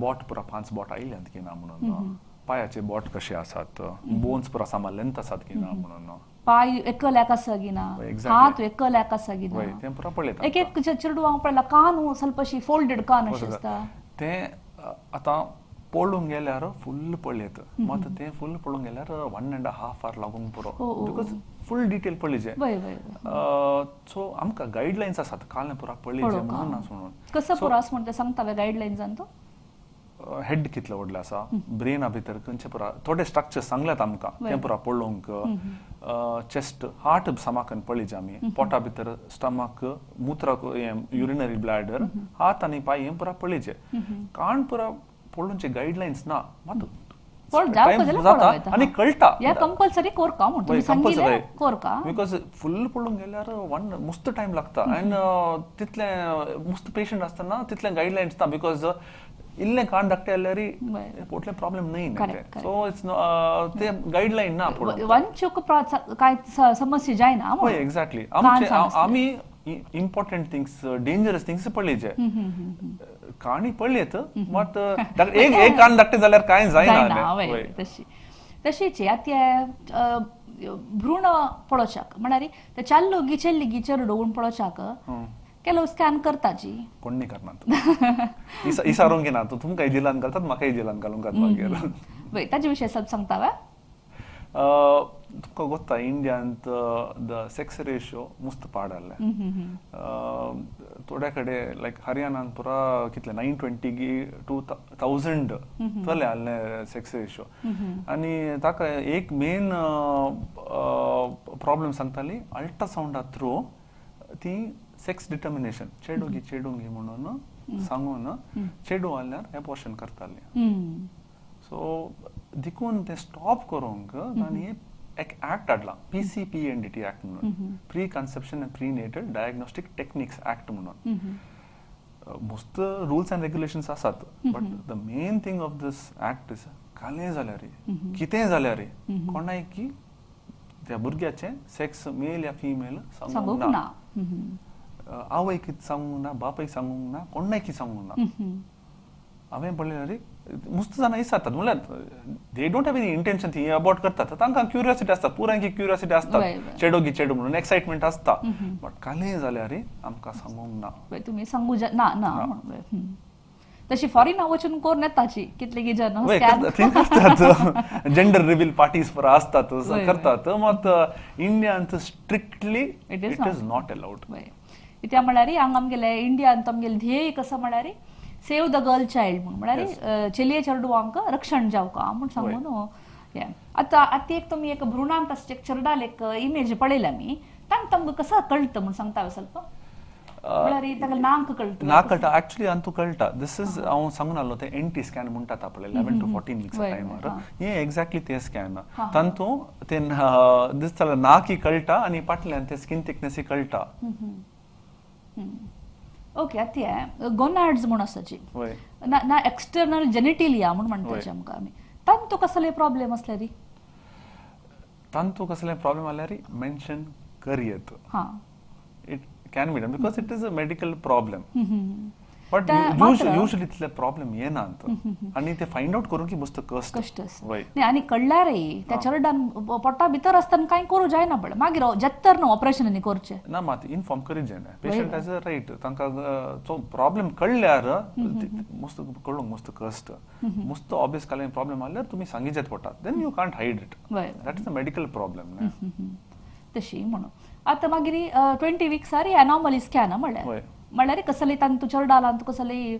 बोट पुरा 5 बोट आयल्यांत की ना म्हणून, पांयाचे बोट कशे आसात, बोन्स पुरा सामा लेंथ आसात की ना म्हणून, पांय एकल्याक आसा की ना, हात एकल्याक आसा की ना, तें पुरा पळयता. एक एक चेडवांक पळयला कान ಸ್ವಲ್ಪ अशी फोल्डेड कान अशें आसता, तें आतां पळोवंक गेल्यार फुल पळयत, मात तें फुल पळोवंक गेल्यार 1.5 our लागूंक पुरो because full detail पळयचे. सो आमकां गायडलायन्स आसात काल पुरा पळयचे म्हणून आसून कसो पुरो आसा म्हणटा सांगता गायडलायन्सान. तो हेड कितलो व्हडलो आसा, ब्रेना भितर खंयचे पुरा थोडे स्ट्रक्चर सांगल्यात आमकां तें पुरा पळोवंक, चेस्ट हार्ट समाकन पळयचे आमी, पोटा भितर स्टमक, मुत्र युरिनरी ब्लॅडर, हात आनी पांय हें पुरा पळयचे. कान पुरा पळोवचे गायडलायन्स ना, मात जाता आनी कळटा कंपल्सरी कोरका म्हणून कोरका, because फुल पळोवंक गेल्यार वन मुस्त टायम लागता आनी तितले मुस्त पेशंट आसतना तितले गायडलायन्स ना because इल्लें कान धाकटें जाल्यार पोटलें प्रॉब्लेम न्हय. सो it's ते गायडलायन ना, वनचूक काय समस्या जायना. हय एक्झॅक्टली, आमचे आमी इम्पॉर्टंट थिंग्स डेंजरस थिंग्स पळयचे, काणी पळयत मात एक एक कान धाकटें जाल्यार कांय जायना. तशी तशीच आतां भ्रूण पळोवच्याक म्हळ्यार ते चाल्लो गी चेल्ली गी चेरडो म्हूण पळोवच्याक ಕೆಲವು स्कॅन करताची कोण करनात इसारूंक घेना, तुमकांय जेलान घालतात म्हाकाय जेलान घालूंक मागीर. वय ताजे विशय सब सांगता वा. तुमकां गोत्ता इंडियांत the sex ratio मुस्त पाड आहलें थोड्या कडेन, लायक हरियाणान पुरा कितले 920 गी 2000 तले आहलें सेक्स रेशियो. आनी ताका एक मेन प्रॉब्लम सांगताली अल्ट्रासावंडा थ्रू ती सेक्स डिटर्मिनेशन, चेडूंगी चेडूंगी म्हणून सांगून चेडू आहल्यार एबॉर्शन करताली. सो देखून ते स्टॉप करूंक तांणी एक ऍक्ट हाडला, PCPNDT act म्हणून, pre conception and prenatal diagnostic techniques act म्हणून. मस्त रुल्स अँड रेग्युलेशन्स आसात, but the main thing of this act is कालें जाल्यार कितें जाल्यार कोणायकी त्या भुरग्याचें सेक्स मेल या फिमेल सांगूंक ना, आवयक सांगूंक ना, बापायक सांगूंक ना, कोणायकी सांगूंक ना. हांवें पळयलें रे मस्त जाणां विचारतात, म्हणल्यार they don't have any intention, ती अबॉर्ट करतात, तांकां क्युरियोसिटी आसता, पुरांकी क्युरियोसिटी आसता, चेडो गी चेडो म्हणून एक्सायटमेंट आसता, बट कालें जाल्यार आमकां सांगूंक ना, तुमी सांगू ना ना. तशी फॉरेन वचून करून येताची कितले जण करतात, जेंडर रिव्हील पार्टीज पुरा आसतात, करतात, मात इंडियांत strictly it is not allowed. कित्याक म्हळ्यार हांगा आमगेले इंडियांत आमगेले ध्येय कसो म्हळ्यार सेव the girl child म्हणून, म्हळ्यार चेलये चेडवांक रक्षण जावका म्हूण सांगून न्हू. आतां आतां एक तुमी एक भ्रुणांत आसचे चेरडाल एक इमेज पळयल्या आमी, तांकां तुमकां कसो कळटा म्हूण सांगता ಸ್ವಲ್ಪ? म्हळ्यार ताका नाक कळटा, नाक कळटा एक्चुअली अंतू कळटा. This is हांव सांगून आसलो ते एनटी स्कॅन म्हणटात पळय 11 to 14 weeks टायमार, हे एक्झॅक्टली ते स्कॅन तांतू ते दिसता नाकी कळटा आनी फाटल्यान ते स्किन थिकनेस कळटा. ओके, आतां गोनाड्स म्हूण आसाची ना एक्सटर्नल जेनिटिलिया म्हूण म्हणटाची आमकां आमी, तांतू कसले प्रॉब्लेम आसल्यार तांतू कसले प्रॉब्लेम आसल्यार mention करयेत, it can be done because it is a medical problem, but usually इतले प्रॉब्लेम येनात आनी ते फायंड आउट करूंक की मस्त कश्ट कश्ट आसा आनी कळल्यारय त्या चेरडान पोटा भितर आसतना कांय करूं जायना पळय, मागीर जत्तर न्हू ऑपरेशन आनी करचें ना, मात इन्फॉर्म करीत जायना पेशंट हॅज अ रायट. तांकां प्रॉब्लेम कळ्ळ्यार मस्त कळूंक मस्त कश्ट, मस्त ऑब्वियस कांय प्रॉब्लेम आसल्यार तुमी सांगिचेत पडटा, then you can't hide it, that is a medical problem. तशी म्हणून आतां मागीर 20 विक्सार एनॉमली स्कॅन म्हणल्यार म्हणल्यार कसले तांतू चेरडालांत कसले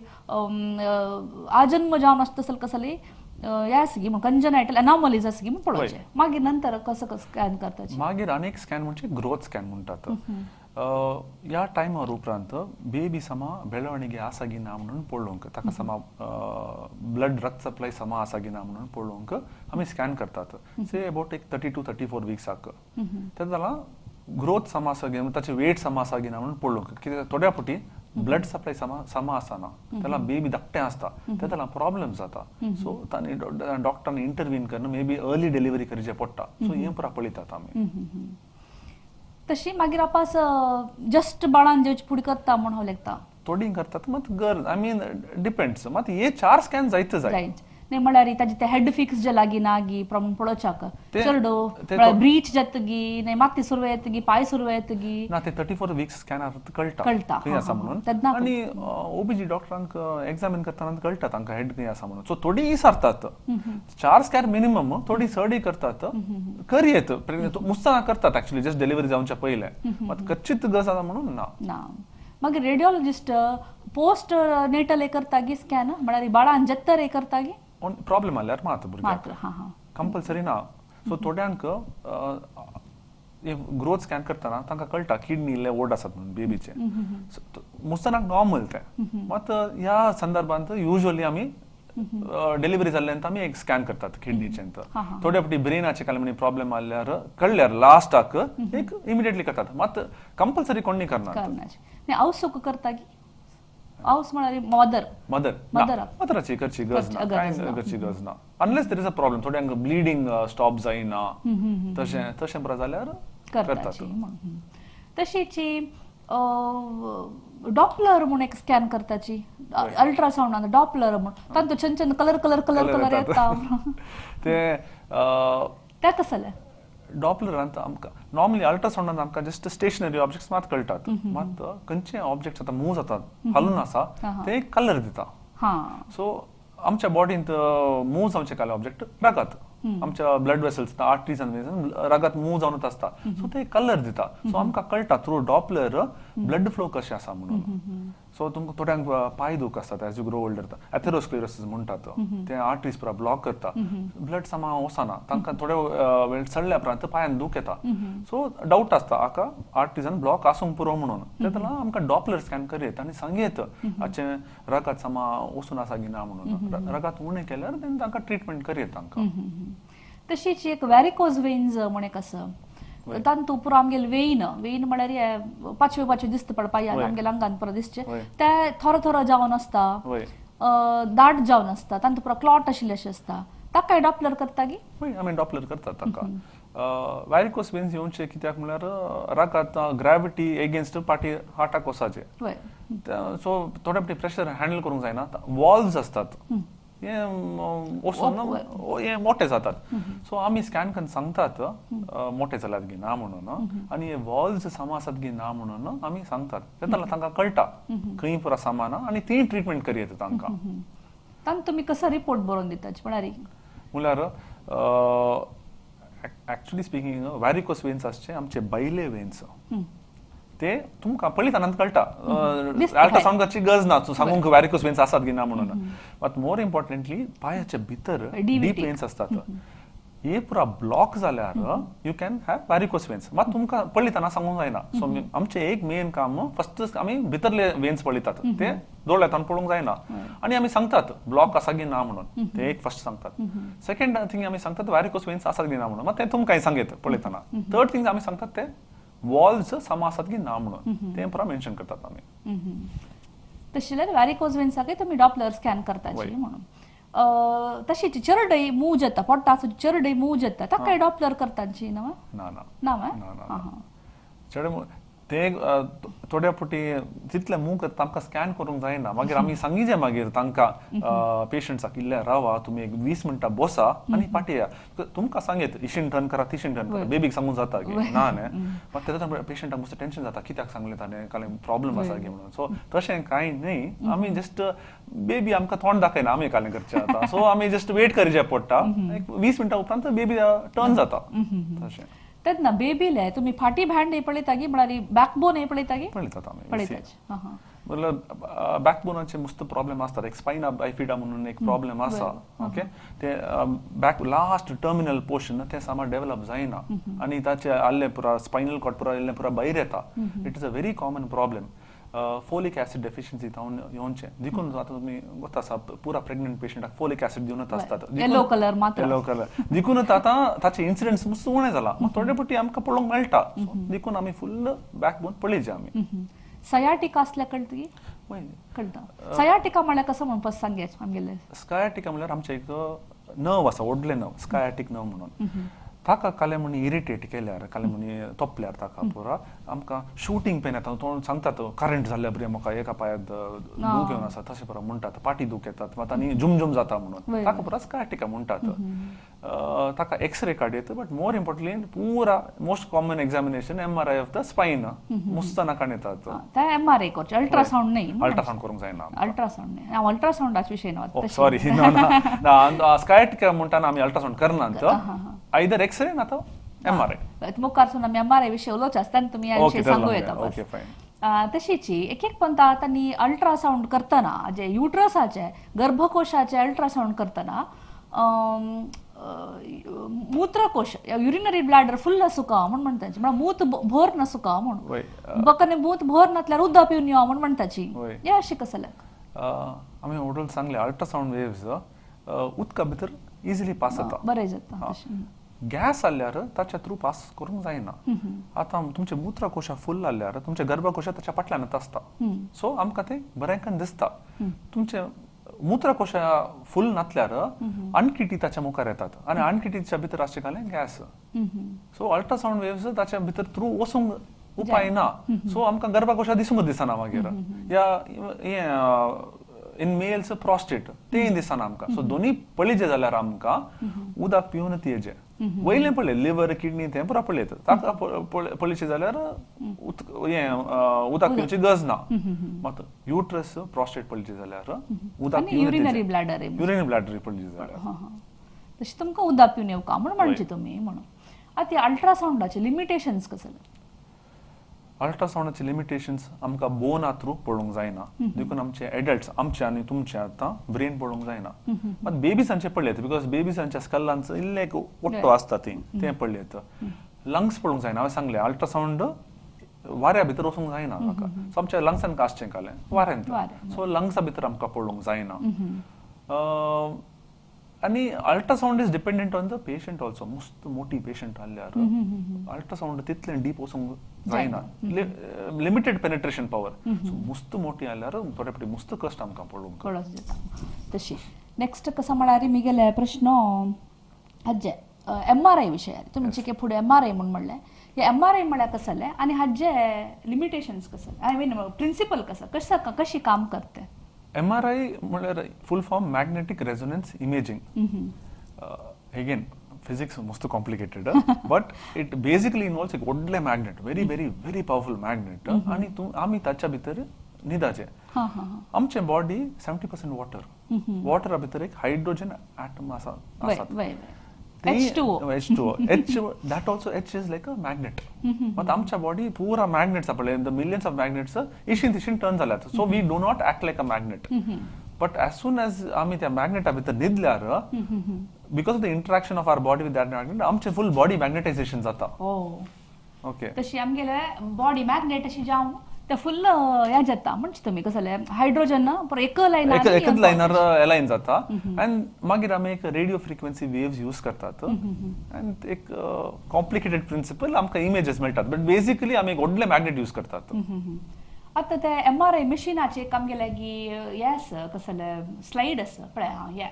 आजन्म जावन आसता तसले कसले हे आसगी म्हण कंजनायटल एनॉमलीज आसगी म्हण पळोवचें, मागीर नंतर कसो कसो स्कॅन करता. मागीर आनी एक स्कॅन म्हणजे ग्रोथ स्कॅन म्हणटात. ह्या टायमार उपरांत बेबी समा बेळवणिगे आसा गी ना म्हणून पळोवंक, ताका समा ब्लड रक्त सप्लाय समा आसा गी ना म्हणून पळोवंक आमी स्कॅन करतात, से अबाउट एक 32 34 विक्साक. तेन्ना जाल्यार ग्रोथ समा आसा गी, ताचे वेट समा आसा गी ना म्हणून पळोवंक, कित्याक थोड्या फावटी ब्लड सप्लाय समा समा आसना, त्याला बेबी धाकटें आसता, तेन्ना प्रॉब्लेम जाता, सो तांणी डॉक्टरान इंटरवीन करून मे बी अर्ली डिलिव्हरी करचें पडटा, सो हें पुरा पळयतात आमी. तशी मागीर आपास जस्ट बाळान जेवचे फुडें करता म्हूण हांव लेखता, थोडी करतात मात गरज I mean depends, मात हे 4 स्कॅन जायत जाय न्ही, म्हळ्यार ताजे ते हेड फिक्स जे लागीं ना गी प्रमाण पळोवच्याक चेरडो ब्रीच जातगी न्ही, मागती सुरवे येतगी, पांय सुरवे येतगी ना, ते 34 विक्स स्कॅनार कळटा कळटा खंय आसा म्हणून, आनी ओबीजी डॉक्टरांक एग्जामीन करतना कळटा तांकां हेड खंय आसा म्हणून, सो थोडी विचारतात, 4 स्कॅन मिनिमम, थोडी चडय करतात, करयेत मुस्ताना करतात एक्चुअली जस्ट डिलिव्हरी जावच्या पयलें, मात कच्चित गरज आसा म्हणून ना ना. मागीर रेडियोलॉजिस्ट पोस्ट नेटल हे करता गी स्कॅन, म्हळ्यार बाळान जत्तर हे करता गी प्रॉब्लेम आल्यार मात भुरग्याक कंपल्सरी ना. सो थोड्यांक ग्रोथ स्कॅन करतना तांकां कळटा किडनी इल्ले ओड आसात म्हणून बेबीचे, मुस्तानाक नॉर्मल तें, मात ह्या संदर्भांत युजली आमी डिलिव्हरी जाल्ल्यान आमी एक स्कॅन करतात किडनीचे, थोड्या फावटी ब्रेनाचे कांय म्हणी प्रॉब्लेम आल्यार कळ्ळ्यार लास्टाक एक इमिडिएटली करतात, मात कंपल्सरी कोणी करना. आवसूक करता की हावस म्हळ्यार मदर मदर मदर मदराची करची गरज ना, कांय करची गरज ना, unless there is a problem, थोड्यांक ब्लिडींग स्टॉप जायना तशें तशें पुरा जाल्यार करतात. तशीच डॉपलर म्हूण एक स्कॅन करताची, अल्ट्रासावंड डॉपलर म्हूण, तांतूत छान छान कलर कलर कलर कलर येता ते ते कसले डॉपलरांत आमकां नॉर्मली अल्ट्रासावंडांत आमकां जस्ट स्टेशनरी ऑब्जेक्ट्स मात कळटात, मात खंयचे ऑब्जेक्ट्स आतां मूव जातात हालून आसा ते कलर दिता. सो आमच्या बॉडींत मूव जावचे काले ऑब्जेक्ट रगत, आमच्या ब्लड वेसल्स आर्टरीज रगत मूव जावनच आसता, सो ते कलर दिता, सो आमकां कळटा थ्रू डॉपलर ब्लड फ्लो कशें आसा म्हणून. सो तुमकां थोड्यांक पांय दूख आसतात as you grow older, atherosclerosis म्हणटात, ते आर्टरीज पुरा ब्लॉक करता, ब्लड सामा वचना, तांकां थोडे वेळ चडल्या उपरांत पांयान दूख येता. सो डावट आसता हाका आर्टरीजान ब्लॉक आसूंक पुरो म्हणून. तेन्ना आमकां डॉपलर स्कॅन करयत आनी सांगयत हाचें रगत सामा वचून आसा की ना म्हणून. रगत उणें केल्यार देन तांकां ट्रिटमेंट करयत तांकां. तशीच एक वॅरिकोज वेन्स म्हण एक आसा, तांतू पुरो आमगेले वेन वेन म्हळ्यार पाचवे पाचवे दिसता पळय पांयान आमगेल्या आंगान पुरो दिसचे, ते थोरो थोरो जावन आसता, दाट जावन आसता, तांतू पुरो क्लॉट आशिल्ले अशें आसता, ताकाय डॉपलर करता की? हय, आमी डॉपलर करतात ताका. वॅरिकोज वेन्स येवचे कित्याक म्हळ्यार रगत ग्रॅविटी एगेन्स्ट पाटी हार्टाक वचाचे, सो थोडे फावटी प्रेशर हँडल करूंक जायना, वॉल्व्स आसतात हे वचून हे मोठे जातात. सो आमी स्कॅन करून सांगतात मोठे जाल्यात की ना म्हणून, आनी हे वॉल्व्स सामा आसात की ना म्हणून आमी सांगतात. तेन्ना तांकां कळटा खंय पुरा सामा ना आनी ती ट्रिटमेंट करयत तांकां. तांकां तुमी कसो रिपोर्ट बरोवन दितात म्हळ्यार? म्हळ्यार एक्चुअली स्पिकींग वॅरिकोस वेन्स आसचे आमचे बायले वेन्स, ते तुमकां पळयतना कळटा, अल्ट्रासावंड करची गरज ना सांगूंक वॅरिकोस वेन्स आसात की ना म्हणून. बट मोर इम्पॉर्टंटली पांयाच्या भितर डीप वेन्स आसतात, हे पुरा ब्लॉक जाल्यार you can have varicose veins. मात तुमकां पळयतना सांगूंक जायना. सो आमचें एक मेन काम फस्ट आमी भितरले वेन्स पळयतात, ते दोळ्यांतल्यान पळोवंक जायना, आनी आमी सांगतात ब्लॉक आसा की ना म्हणून, ते एक फस्ट सांगतात. सेकंड थिंग आमी सांगतात वॅरिकोस वेन्स आसात की ना म्हणून, मात ते तुमकां सांगयत पळयतना. थर्ड थिंग आमी सांगतात ते वॉल्स समा आसात की ना म्हणून, ते पुरा मेन्शन करतात आमी. तशें जाल्यार वॅरिकोज वेन्साकय तुमी डॉपलर स्कॅन करता म्हणून. तशीच चरडय मूज येता, पोटाचो चरडय मूज येता, ताकाय डॉपलर करताची ना? ना ना ना, चड ते थोड्या फावटी तितले मूव करता आमकां स्कॅन करूंक जायना, मागीर आमी सांगिजे मागीर तांकां पेशंट्साक इल्ले रावा तुमी एक 20 मिनटां बसा आनी फाटीं या, तुमकां सांगयत इशीन टर्न करा तिशीन टर्न करा, बेबीक सांगूंक जाता की ना न्ही, मात तेन्ना पेशंटाक मातसो टेंशन जाता कित्याक सांगलें ताणें, कांय प्रॉब्लम आसा की म्हणून. सो तशें कांय न्ही, आमी जस्ट बेबी आमकां तोंड दाखयना आमी कालें करचें आतां, सो आमी जस्ट वेट करचें पडटा, एक 20 मिनटां उपरांत बेबी टर्न जाता. तशें तेन्ना बेबीले तुमी फाटी भांड पळयता की म्हळ्यार बॅकबोन पळयता की? पळयतात आमी, पळयतात. म्हळ्यार बॅकबोनाचे मस्त प्रॉब्लेम आसतात, एक स्पायना बायफिडा म्हणून एक प्रॉब्लेम आसा, ओके, ते बॅक लास्ट टर्मिनल पोर्शन ते सामा डेव्हलप जायना आनी ताचे आल्ले पुरा स्पायनल कॉर्ड पुरा इल्लें पुरा भायर येता. It is a very common problem. Folic acid deficiency जावन येवचें, देखून आतां तुमी गोता आसा पुरा प्रेग्नंट पेशंटाक फोलिक ऍसिड दिवनच आसतात, येलो कलर मात्र, येलो कलर, देखूनच आतां ताचे इन्सिडंट्स मस्त उणें जाला, मात थोडे फावटी आमकां पळोवंक मेळटा, देखून आमी फुल बॅकबोन पळयचे आमी. सयाटिका आसल्यार कळटा की? कळटा. सयाटिका म्हळ्यार कसो म्हणपाक सांगेच आमगेले? स्कायाटिका म्हळ्यार आमचें एक नर्व आसा, व्हडलें नर्व, स्कायाटीक नर्व म्हणून, ताका काले म्हणी इरिटेट केल्यार, काले म्हणी तोपल्यार ताका पुरा आमकां शुटींग पेन येता. तो सांगतात करंट जाल्ल्या बरें म्हाका एका पांयात दूख येवन आसा, तशें पुरा म्हणटात, पाटी दूख येतात, मात आनी झुमझुम जाता म्हणून, ताका पुरा स्कायाटिका म्हणटात. ताका एक्सरे काडयत, बट मोर इम्पॉर्टंटली पुरा most common examination MRI of the spine मुस्ताना काडयतात. एमआरआय करचें, अल्ट्रासावंड न्ही? अल्ट्रासावंड करूंक जायना, अल्ट्रासावंड न्ही, अल्ट्रासावंडाचे विशय न्हय, सॉरी, ना स्कायाटिका म्हणटाना आमी अल्ट्रासावंड करनात, आयदर एक्सरे ना तो एमआरआय. मुखार आमी एमआरआय विशय उलोवचे आसतना तुमी ह्या विशय सांगू येता. Okay fine. तशीच एक एक पंता तांणी अल्ट्रासावंड करतना जे युट्रसाचे गर्भकोशाचे अल्ट्रासावंड करतना मूत्रकोश युरिनरी ब्लॅडर फुल आसूका म्हूण म्हणटाची, म्हळ्यार मूत भर नासुका म्हूण, बकने मूत भर नासल्यार उदक पिवन यो म्हूण म्हणटाची, हे अशें कसं? आमी ऑलरेडी सांगले अल्ट्रासावंड वेव्स उदका भितर इजिली पास जाता, बरें जाता. गॅस आल्यार ताच्या थ्रू पास करूंक जायना. आतां तुमचे मूत्रकोशा फुल आल्यार तुमचे गर्भकोशा ताच्या फाटल्यानच आसता, सो आमकां तें बरेंकन दिसता. तुमचे मूत्रकोशा फुल नासल्यार अणकिटी ताच्या मुखार येतात आनी अणकिटीच्या भितर आसचे घालें गॅस, सो अल्ट्रासावंड वेव्स ताच्या भितर थ्रू वचूंक उपाय ना, सो आमकां गर्भकोशा दिसूंक दिसना मागीर, या हें इन मेल्स प्रॉस्टेट तें दिसना आमकां. सो दोनी पळयचे जाल्यार आमकां उदक पिवन येचे, वयलें पळय लिवर किडनी तें पुरा पळयत, ताका पळयचें जाल्यार हें उदक पिवची गरज ना. मात युट्रस प्रॉस्टेट पळयचें जाल्यार उदक युरिनरी ब्लॅडर, युरिनरी ब्लॅडर पळयचें जाल्यार तशें तुमकां उदक पिवन येवका म्हूण म्हणचें तुमी म्हणून. आतां अल्ट्रासावंडाचे लिमिटेशन्स कसले? अल्ट्रासावंडाचे लिमिटेशन्स आमकां बोना थ्रू पळोवंक जायना, देखून आमचे एडल्ट्स आमचे आनी तुमचे आतां ब्रेन पळोवंक जायना. मात बेबीजांचे पळयत, because बेबीजांच्या स्कल्लांचो इल्लें एक ओट्टो आसता, ती तें पळयत. लंग्स पळोवंक जायना, हांवें सांगलें अल्ट्रासावंड वाऱ्या भितर वचूंक जायना ताका. सो आमच्या लंग्सान आसचें कालें वाऱ्यांत, सो लंग्सा भितर आमकां पळोवंक जायना. आनी ultrasound is dependent on the patient also. मस्त मोठी पेशंट आहल्यार अल्ट्रासावंड तितलें डीप वचूंक जायना, लिमिटेड पेनिट्रेशन पावर. सो मस्त मोठी आहल्यार थोडे फावटी मस्त कश्ट आमकां पळोवंक. तशी नेक्स्ट कसं म्हळ्यार मिगेले प्रश्न हाजे एम आर I विशयार. तुमी फुडें एम आर I म्हूण म्हणलें, हे एम आर I म्हळ्यार कसं जालें आनी हाजे लिमिटेशन्स कसं, I mean principal कसं, कसं कशी काम करते? एमआरआय म्हळ्यार full form magnetic resonance imaging. Again physics मस्त complicated, but it basically involves एक व्हडलें magnet, very very very powerful magnet, आनी तूं आमी ताच्या भितर न्हिदाचें. आमचें बॉडी 70% वॉटर, वॉटरा भितर एक हायड्रोजन एटम आसा. H2O. H2O. H, that also H is like a magnet. मात आमच्या बॉडी पुरा मॅग्नेट्स पळय, the millions of magnets इशीन तिशीन टर्न जाल्यात. So we do not act like a magnet, but as soon as आमी त्या मॅग्नेटा भितर न्हिदल्यार, because of the interaction of our body with that magnet, आमचें फुल बॉडी मॅग्नेटायझेशन जाता. ओके. तशी आमगेले बॉडी मॅग्नेट अशी जावन ते फुल हे जाता. म्हणजे तुमी कसं जालें, हायड्रोजन एक लायन एकच लायनार अलायन जाता आनी मागीर आमी एक रेडियो फ्रिक्वेन्सी वेव्स यूज करतात आनी एक कॉम्प्लिकेटेड प्रिंसिपल आमकां इमेजीस मेळटात, बट बेसिकली आमी एक व्हडले मॅग्नेट यूज करतात. आतां ते एमआरआय मशिनाचे एक आमगेले की हे आसा, कसले स्लायड आसा पळय. हां, हे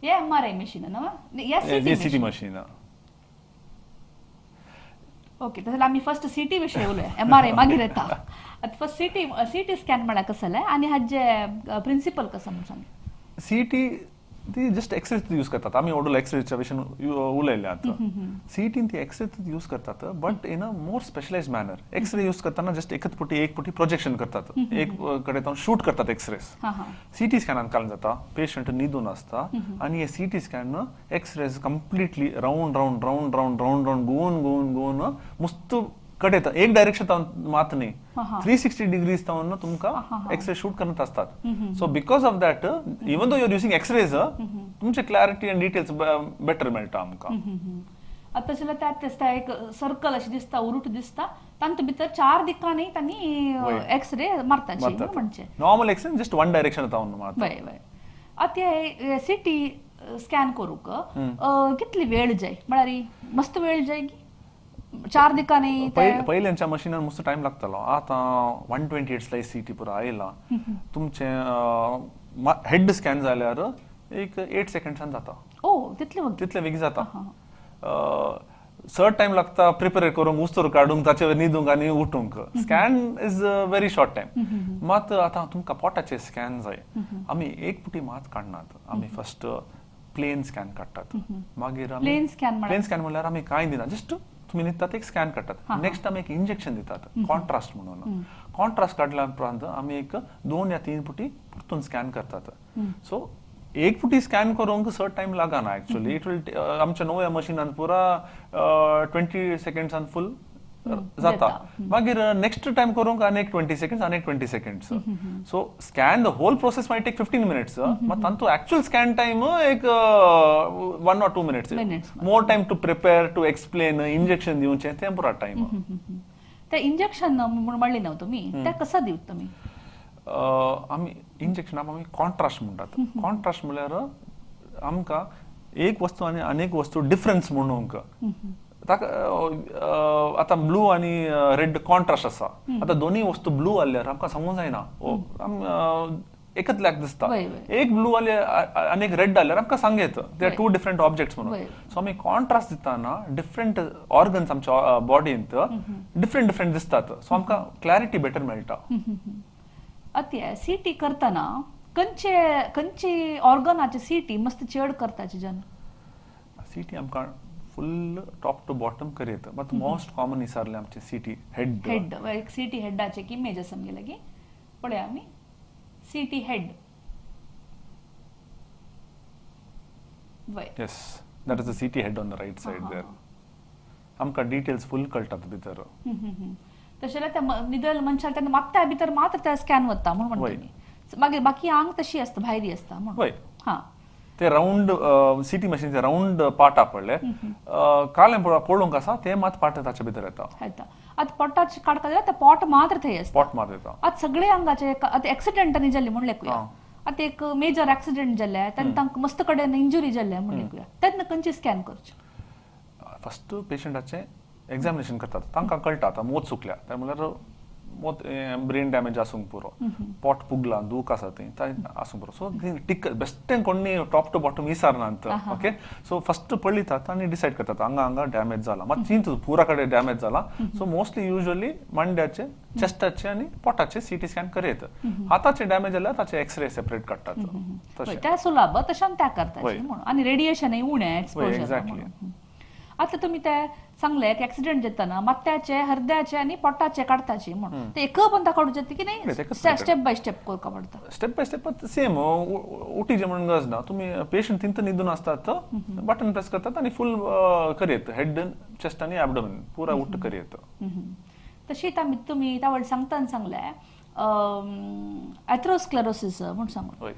हे एमआरआय मशीन न्हू? CT machine. ओके, तसं आमी फर्स्ट सीटी विशय उलया, एमआरआय मागीर येता. आतां फर्स्ट सीटी. सीटी स्कॅन म्हळ्यार कसं जालें आनी हाजे प्रिंसिपल कसं म्हूण सांग. सीटी ती जस्ट एक्सरे यूज करतात. आमी व्हडलो एक्सरेच्या विशयन उलयले. आतां सीटीन ती एक्सरे यूज करतात, but in a more specialized manner. X-ray use करताना जस्ट एकच पुटी एक पुटी प्रोजेक्शन करतात, एक कडेन शूट करतात एक्सरेस. सीटी स्कॅनान कारण जाता, पेशंट न्हिदून आसता आनी हे CT scan x-rays completely round round round round round round Goan Goan Goan मस्त कडेन येता. एक डायरेक्शन मात न्ही, 360 डिग्रीज तावन तुमकां एक्सरे शूट करत असतात. So because of that, even though you're using x-rays, तुमचे क्लॅरिटी आनी डिटेल्स बेटर मेळटा आमकां. आतां जाल्यार त्यात दिसता एक सर्कल अशें दिसता, उरूट दिसता, तांचे भितर चार दिकांनी तांणी एक्सरे मारताची म्हणजे. Normal x-ray just one direction तावन मारता. वय वय. आतां हे सीटी स्कॅन करूंक कितली वेळ जाय? म्हळ्यार मस्त वेळ जाय की चार दिकांनी? पयल्यांच्या मशिनान मस्त टायम लागतालो. आतां 128 स्लायस सीटी पुरो आयला. तुमचें हेड स्कॅन जाल्यार एक 8 सेकंड्सान जाता. ओ, तितले? तितले बेगीन जाता. चड टायम लागता प्रिपेर करूंक, उस्तूर काडूंक, ताचेर न्हिदूंक आनी उठूंक. Scan is very short time. मात आतां तुमकां पोटाचे स्कॅन जाय, आमी एक पुटी मात काडनात. आमी फर्स्ट प्लेन स्कॅन काडटात, मागीर प्लेन स्कॅन? प्लेन स्कॅन म्हणल्यार आमी कांय दिना, जस्ट तुमी न्हिदतात, एक स्कॅन काडटात. नेक्स्ट आमी एक इंजेक्शन दितात कॉन्ट्रास्ट म्हणून. कॉन्ट्रास्ट काडल्या उपरांत आमी एक दोन या तीन पुटी परतून स्कॅन करतात. सो एक पुटी स्कॅन करूंक चड टायम लागना एक्चुअली. It will आमच्या नव्या मशिनान पुरा 20 सेकंड्सान फुल जाता. मागीर नेक्स्ट टायम करूंक आनी एक 20 सेकंड्स, आनी एक 20 seconds. So scan, the whole process might take 15 minutes, मात तांतू एक्चुअल स्कॅन टायम एक 1 or 2 minutes. More time to prepare, to explain, injection दिवचें, तें पुरा टायम. ते इंजेक्शन म्हणले न्हू तुमी, ते कसं दिवत तुमी? आमी इंजेक्शन आमी कॉन्ट्रास्ट म्हणटात. कॉन्ट्रास्ट म्हणल्यार आमकां एक वस्तू आनी आनी वस्तू डिफरन्स म्हणूंक ताका. आतां ब्लू आनी रेड कॉन्ट्रास्ट आसा. आतां दोनूय वस्तू ब्लू आहल्यार आमकां सांगूंक जायना, एकच ब्लॅक दिसता. एक ब्लू आले आनी एक रेड आल्यार आमकां सांग येता they are two different objects म्हणून. सो आमी कॉन्ट्रास्ट दिताना डिफरंट ऑर्गन्स आमच्या बॉडींत डिफरंट डिफरंट दिसतात, सो आमकां क्लॅरिटी बेटर मेळटा. आतां सीटी करतना खंयचे खंयचे ऑर्गनाचे सीटी मस्त चड करताचे जन? सीटी आमकां फुल टॉप टू बॉटम करयत, बट मोस्ट कॉमन विचारले आमचे सीटी हेड. हेड. एक सीटी हेडाचे एक इमेज आसा आमगे लागीं, पळया आमी सीटी हेड. वय. Yes, that is the CT head on the right side there. आमकां डिटेल्स फुल कळटात भितर. तशें जाल्यार त्या निदल मनशाक तेन्ना मात्या भितर मात्र त्या स्कॅन वता म्हूण म्हणटा तुमी. मागीर बाकी आंग तशी आसता, भायरी आसता म्हूण. हां, ते रावंड सिटी मशीनचे रावंड पार्ट पडले कालें पळोवंक आसा ते मात पार्ट ताच्या भितर येता. आतां पोटाचे काडका जाल्यार ते पोट मात्र थंय आसता, पोट मात्र येता. आतां सगळे आंगाचे आतां एक्सिडंटांनी जाल्ले म्हूण लेखुया, आतां एक मेजर एक्सिडंट जाल्ले तेन्ना तांकां मस्त कडेन इंजुरी जाल्ले म्हूण लेखुया, तेन्ना खंयची स्कॅन करचें? फस्ट पेशंटाचें एग्जामिनेशन करतात, तांकां कळटा आतां मोत सुकल्या ते म्हणल्यार मोत ब्रेन डॅमेज आसूंक पुरो, पोट पुगला, दूख आसा थंय आसूंक पुरो. सो टिक बेश्टें कोणी टॉप टू बॉटम विचारनात. ओके, सो फस्ट पळयतात आनी डिसायड करतात हांगा हांगा डॅमेज जाला, मात चिंत पुरा कडेन डॅमेज जाला. सो मोस्टली युजली मांड्याचे, चेस्टाचे आनी पोटाचे सीटी स्कॅन करयत. हाताचे डॅमेज जाल्यार ताचे एक्सरे सेपरेट काडटात. तशें सुलभ तशें त्या करतात आनी रेडिएशनय उणें एक्सपोजर. एक्झॅक्टली. आतां तुमी ते सांगले की एक्सिडंट जातना माथ्याचे, हृदयाचे आनी पोटाचे काडटाचे म्हणून, ते एक पंता काडूं जाता की नाही स्टेप बाय स्टेप करपाक पडटा? स्टेप बाय स्टेप सेम उटीचे म्हणून गरज ना. तुमी पेशंट थिंत न्हिदून आसतात, बटन प्रेस करतात आनी फूल करयत, हेड, चेस्ट आनी एबडोमेन पुरा उट करयत. तशीच आमी तुमी त्या वेळार सांगतना सांगले एथ्रोस्क्लेरोसिस म्हूण सांगून.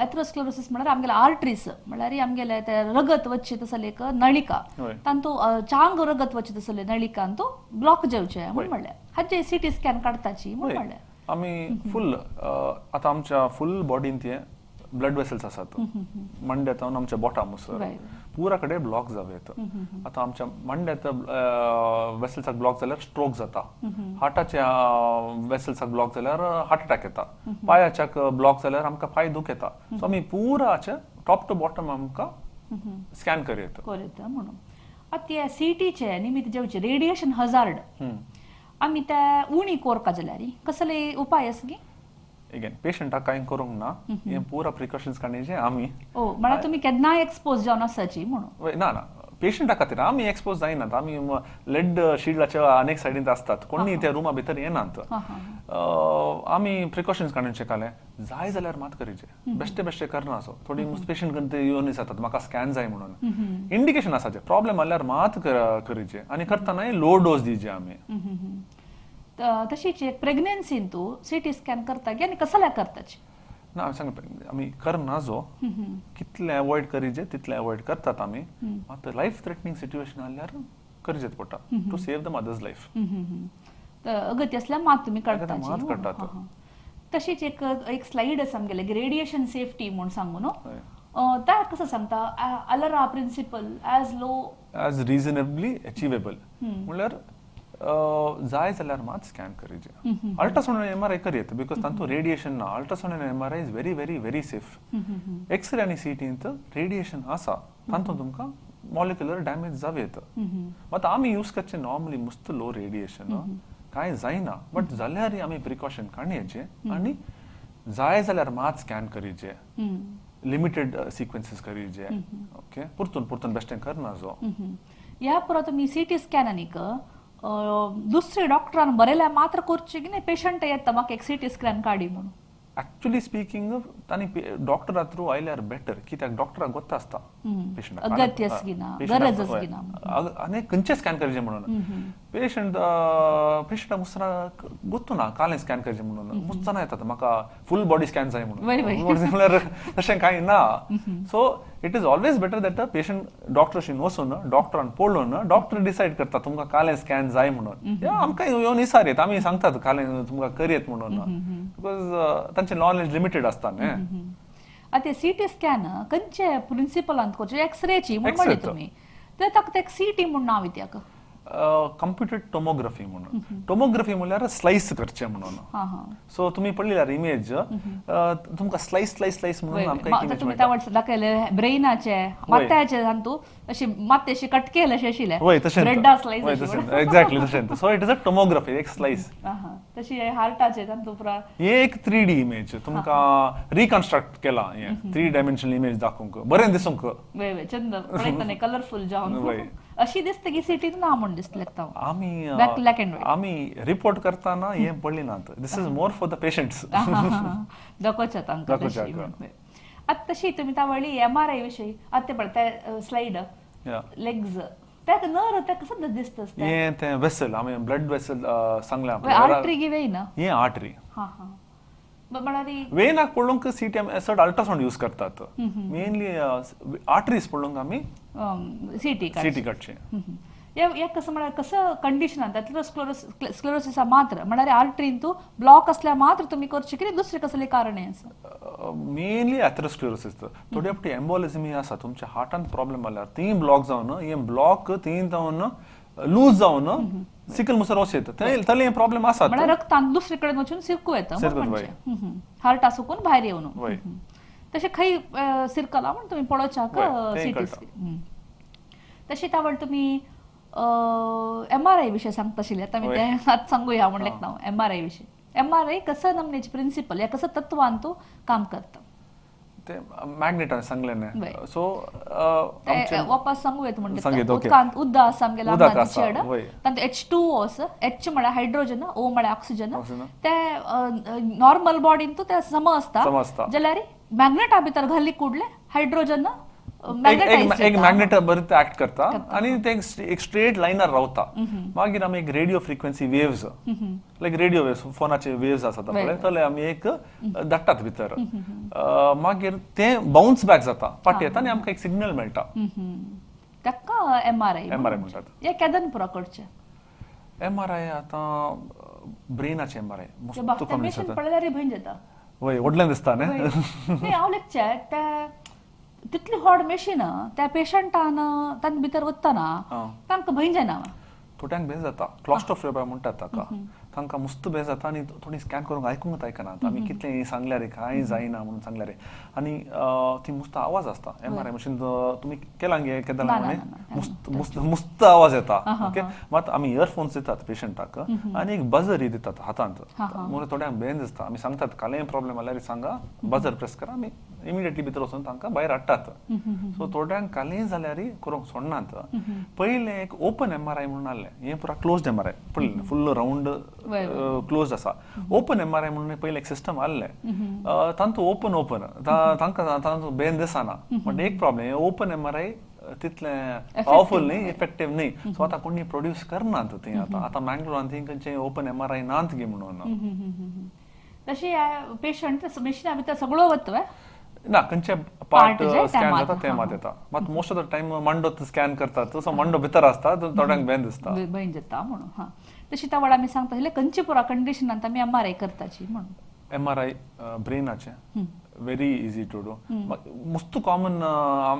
एथ्रोस्क्लेरोसिस म्हळ्यार आमगेले आर्टरीज, म्हळ्यार आमगेले ते रगत वचचे तसले एक नळिका, तांतू चांग रगत वचचे तसले नळिका अंतू ब्लॉक जावचे म्हूण म्हणलें. हाचे सीटी स्कॅन काडटाची म्हूण म्हणलें. आमी फूल आतां आमच्या फूल बॉडीन ते ब्लड वेसल्स आसात, मांड्यात आमच्या बोटा मुसर पुरा कडेन ब्लॉक जावं येता. आतां आमच्या मांड्यात वेसल्साक ब्लॉक जाल्यार स्ट्रोक जाता, हार्टाच्या वेसल्साक ब्लॉक जाल्यार हार्ट अटॅक येता, पांयाच्याक ब्लॉक जाल्यार आमकां पांय दुख येता. सो आमी पुराचे टॉप टू बॉटम आमकां स्कॅन करयता करयता म्हणून. आतां ते सीटीचे निमित्त जेवचे रेडिएशन हजार्ड आमी ते उणी कोरका जाल्यार कसले उपाय आसा की? अगेन पेशंटाक कांय करूंक ना, हे पुरा प्रिकॉशन्स काडचे आमी. ओ म्हळ्यार तुमी केन्नाय एक्सपोज जावन आसाची म्हणून? ना ना, पेशंटा खातीर आमी एक्सपोज जायनात. आमी लेड शिल्डाच्या अनेक सायडीन आसतात, कोणी त्या रुमा भितर येनात. आमी प्रिकॉशन्स काडचे काले जाय जाल्यार मात करीचे, बेश्टे बेश्टे करना. असो थोडी पेशंट येवन दिसतात म्हाका स्कॅन जाय म्हणून, इंडिकेशन आसाचे प्रॉब्लेम आल्यार मात करीचे आनी करतना लो डोज दिवचे आमी. तशीच एक प्रेग्नन्सीन तूं सीटी स्कॅन करता की आनी कसल्या करताची? ना सांग आमी करना, जो कितले अवॉयड करीचे तितले अवॉयड करतात आमी. मात लायफ थ्रेटनिंग सिट्युएशन आल्यार करीचेच पडटा to save the mother's life. अगत्य असल्यार मात तुमी काडटात मात काडटात. तशीच एक एक स्लायड आसा आमगेले रेडिएशन सेफ्टी म्हूण सांगू न्हू, त्या कसं सांगता ALARA principle as low as reasonably achievable म्हणल्यार जाय जाल्यार मात स्कॅन करीचे. अल्ट्रासाउंड आनी एमआरआय करयत because तातूंत रेडिएशन ना. अल्ट्रासाउंड आनी MRI is very very very safe. X-ray आनी सीटींत रेडिएशन आसा, तातूंत तुमकां मॉलिक्युलर डॅमेज जावं येता. मात आमी यूज करचे नॉर्मली मस्त लो रेडिएशन कांय जायना, बट जाल्यार आमी प्रिकॉशन काडयेचे आनी जाय जाल्यार मात स्कॅन करीचे, लिमिटेड सिक्वेन्सीस करीचे. ओके, परतून परतून बेश्टें करना. जो ह्या पुरो तुमी सीटी स्कॅन आनीक दुसरे डॉक्टरान बरयल्यार मात्र करचे की नाही पेशंट येता म्हाका एक सीटी स्कॅन काडी म्हणून? एक्चुअली स्पीकिंग तांणी डॉक्टरा थ्रू आयल्यार बेटर, कित्याक डॉक्टराक गोत्ता आसता पेशंटाक अगत्य गरज आसना आनी खंयचें स्कॅन करचें म्हणून. पेशंट पेशंटाक मुसना गोत्तू ना कालें स्कॅन करचें म्हणून, मुसतना येतात म्हाका फूल बॉडी स्कॅन जाय म्हणून, म्हणल्यार तशें कांय ना. So it is always better that patient डॉक्टरशी वचून डॉक्टरान पळोवन डॉक्टर डिसायड करता तुमकां कालें स्कॅन जाय म्हणून. आमकां येवन विचार येता, आमी सांगतात कालें तुमकां करयत म्हणून, because तांचे नॉलेज लिमिटेड आसता न्ही. आतां सीटी स्कॅन खंयचे प्रिंसिपलांत करचे? एक्सरेची म्हूण म्हणले तुमी, तर ताका एक सीटी म्हूण नांव कित्याक? कंप्युटर टोमोग्राफी म्हणून. टोमोग्राफी म्हणल्यार स्लायस करचे म्हणून. सो तुमी पळयल्यार इमेज तुमकां स्लायस स्लायस स्लायस म्हणून आमकां एक तुमी त्या वर्सा दाखयले ब्रेनाचे माथ्याचे तातूंत अशी माथ्याशी अशी कट केले अशें आशिल्लें, वय तशें ब्रेडा स्लायस. एक्झॅक्टली तशें. So it is a tomography, एक स्लायस. तशी हार्टाचे तातूंत पुरा एक 3D image तुमकां रिकन्स्ट्रक्ट केला, हें 3 डायमेन्शनल इमेज दाखोवंक बरें दिसूंक. वय वय चंद पळयतना कलरफूल जावन अशी दिसता की सिटीन ना म्हूण दिसता. आमी ब्लॅक एंड व्हायट आमी रिपोर्ट करतना हें पळयली नात. This is more for the patients दाखोवच्या तांकां. आतां तशी तुमी तावळी एमआरआय विशयी आतां पळय ते स्लायड लेग्स ताका नर ते कसं दिसता? हे ते वेसल, आमी ब्लड वेसल सांगले. आर्टरी गी वेन? हे आर्टरी. हा हा. म्हळ्यार वेनाक पळोवंक सीटी चड अल्ट्रासाउंड यूज करतात. मेनली आर्टरीज पळोवंक आमी सीटी काडचे. हे कसं म्हळ्यार कसं कंडिशन एथेरोस्क्लेरोसिसा मात्र म्हळ्यार आर्टरीन तूं ब्लॉक असल्यार मात्र तुमी करचे कितें दुसरें कसलें कारण आसा? Mainly atherosclerosis. थोडे फावटी एम्बोलिझम आसा, तुमच्या हार्टान प्रॉब्लेम जाल्यार ती ब्लॉक जावन हे ब्लॉक ती जावन लूज जावन सिकल मुसर वच येता, तले प्रॉब्लेम आसा. म्हळ्यार रक्तान दुसरे कडेन वचून सिरकू येता, हार्टा सुकून भायर येवन. तशें खंय सिरकला म्हण तुमी पळोवच्याक सीटी. तशें तावळ तुमी एमआरआय विषय सांगता आशिल्ले, आतां आमी तें आतां सांगूया म्हणलें ना. एमआरआय विशय, एमआरआय कसं नमनेचे प्रिंसिपल या कसं तत्वान तो काम करता? ते मॅग्नेट सांगले न्ही, सो वापस सांगू येता म्हणटा. उदकांत उदक आसा आमगेलें चड, तातूंत H2O आसा. एच म्हळ्यार हायड्रोजन, ओ म्हळ्यार ऑक्सिजन. ते नॉर्मल बॉडीन ते सम आसता, जाल्यार मॅग्नेटा भितर घाल्ली कुडले हायड्रोजन एक मॅग्नेट बरें ऍक्ट करता आनी ते एक स्ट्रेट लायनार रावता. मागीर आमी एक radio frequency waves, like radio waves, फोनाचे waves आसात पळय, तले आमी एक धाडटात भितर. मागीर ते बाउन्स बॅक जाता, फाटी येता आनी आमकां एक सिग्नल मेळटा. ताका एमआरआय एमआरआय म्हणटात. हे केदन पुरो करचें एमआरआय? आतां ब्रेनाचे एमआरआय मस्त कमी जाता. पळयल्यार भंय जाता. वय व्हडलें दिसता न्ही. हांव लेगचे ते तितली व्हड मशीन त्या पेशंटान तांचे भितर वतना तांकां भंय जायना. थोड्यांक भंय जाता, क्लॉस्ट्रोफोबिया म्हणटात ताका. तांकां मस्त भंय जाता आनी थोडी स्कॅन करूंक आयकूंक आयकनात. आमी कितलें सांगल्यार कांय जायना म्हणून सांगल्यार, आनी ती मस्त आवाज आसता. एमआरआय मशीन तुमी केला गे केदना मस्त मस्त मस्त आवाज येता. ओके, मात आमी इयरफोन्स दितात पेशंटाक आनी एक बजर दितात हातांत, म्हणून थोड्यांक भंय दिसता. आमी सांगतात कालें प्रॉब्लेम जाल्यार सांगा, बजर प्रेस करा, आमी इमिडिएटली भितर वचून तांकां भायर हाडटात. सो थोड्यांक कालें जाल्यार करूंक सोडनात. पयलें एक ओपन एमआरआय म्हणून आहलें, हें पुरा क्लोज्ड एमआरआय पळयलें, फुल्ल रावंड क्लोज आसा. ओपन एमआरआय म्हणून पयलें एक सिस्टम आहलें, तांतू ओपन ओपन तांकां तांचो बेन दिसना. बट एक प्रॉब्लेम, ओपन एमआरआय तितलें पावरफुल न्ही, इफेक्टीव न्ही. सो आतां कोणी प्रोड्यूस करनात ती. आतां आतां मँगलोरान ती खंयचें ओपन एमआरआय नात गे म्हणून. तशें पेशंट मशिना भितर सगळो वता ना, खंयचे पार्ट स्कॅन जाता ते मात येता. मात most of the time Mando scan करतात, सो मांडो भितर आसता, थोड्यांक भंय दिसता, भंय जाता म्हणून. हा, तशी त्या आमी सांगता आशिल्ले खंयचे पुरा कंडिशनांत आमी एमआरआय करताची म्हणून. एमआरआय ब्रेनाचे व्हेरी इजी टू do, मस्त कॉमन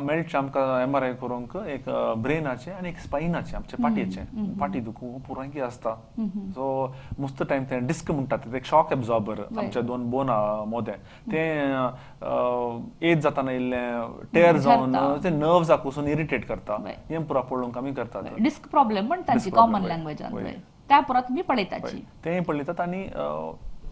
मेळचे आमकां एमआरआय करूंक. एक ब्रेनाचे आनी एक स्पायनाचे, आमचे पाटयेचे, पाटी दुखू पुरांकी आसता. सो मस्त टायम ते डिस्क म्हणटात, एक शॉक एब्जॉर्बर आमच्या दोन बोना मोदें, ते एज जाताना इल्लें टेर जावन ते नर्व्साक वचून इरिटेट करता. हें पुरा पळोवंक आमी करतात. डिस्क प्रॉब्लेम म्हणटा कॉमन लँग्वेजान, त्या पुरा तुमी पळयताची. तें पळयतात आनी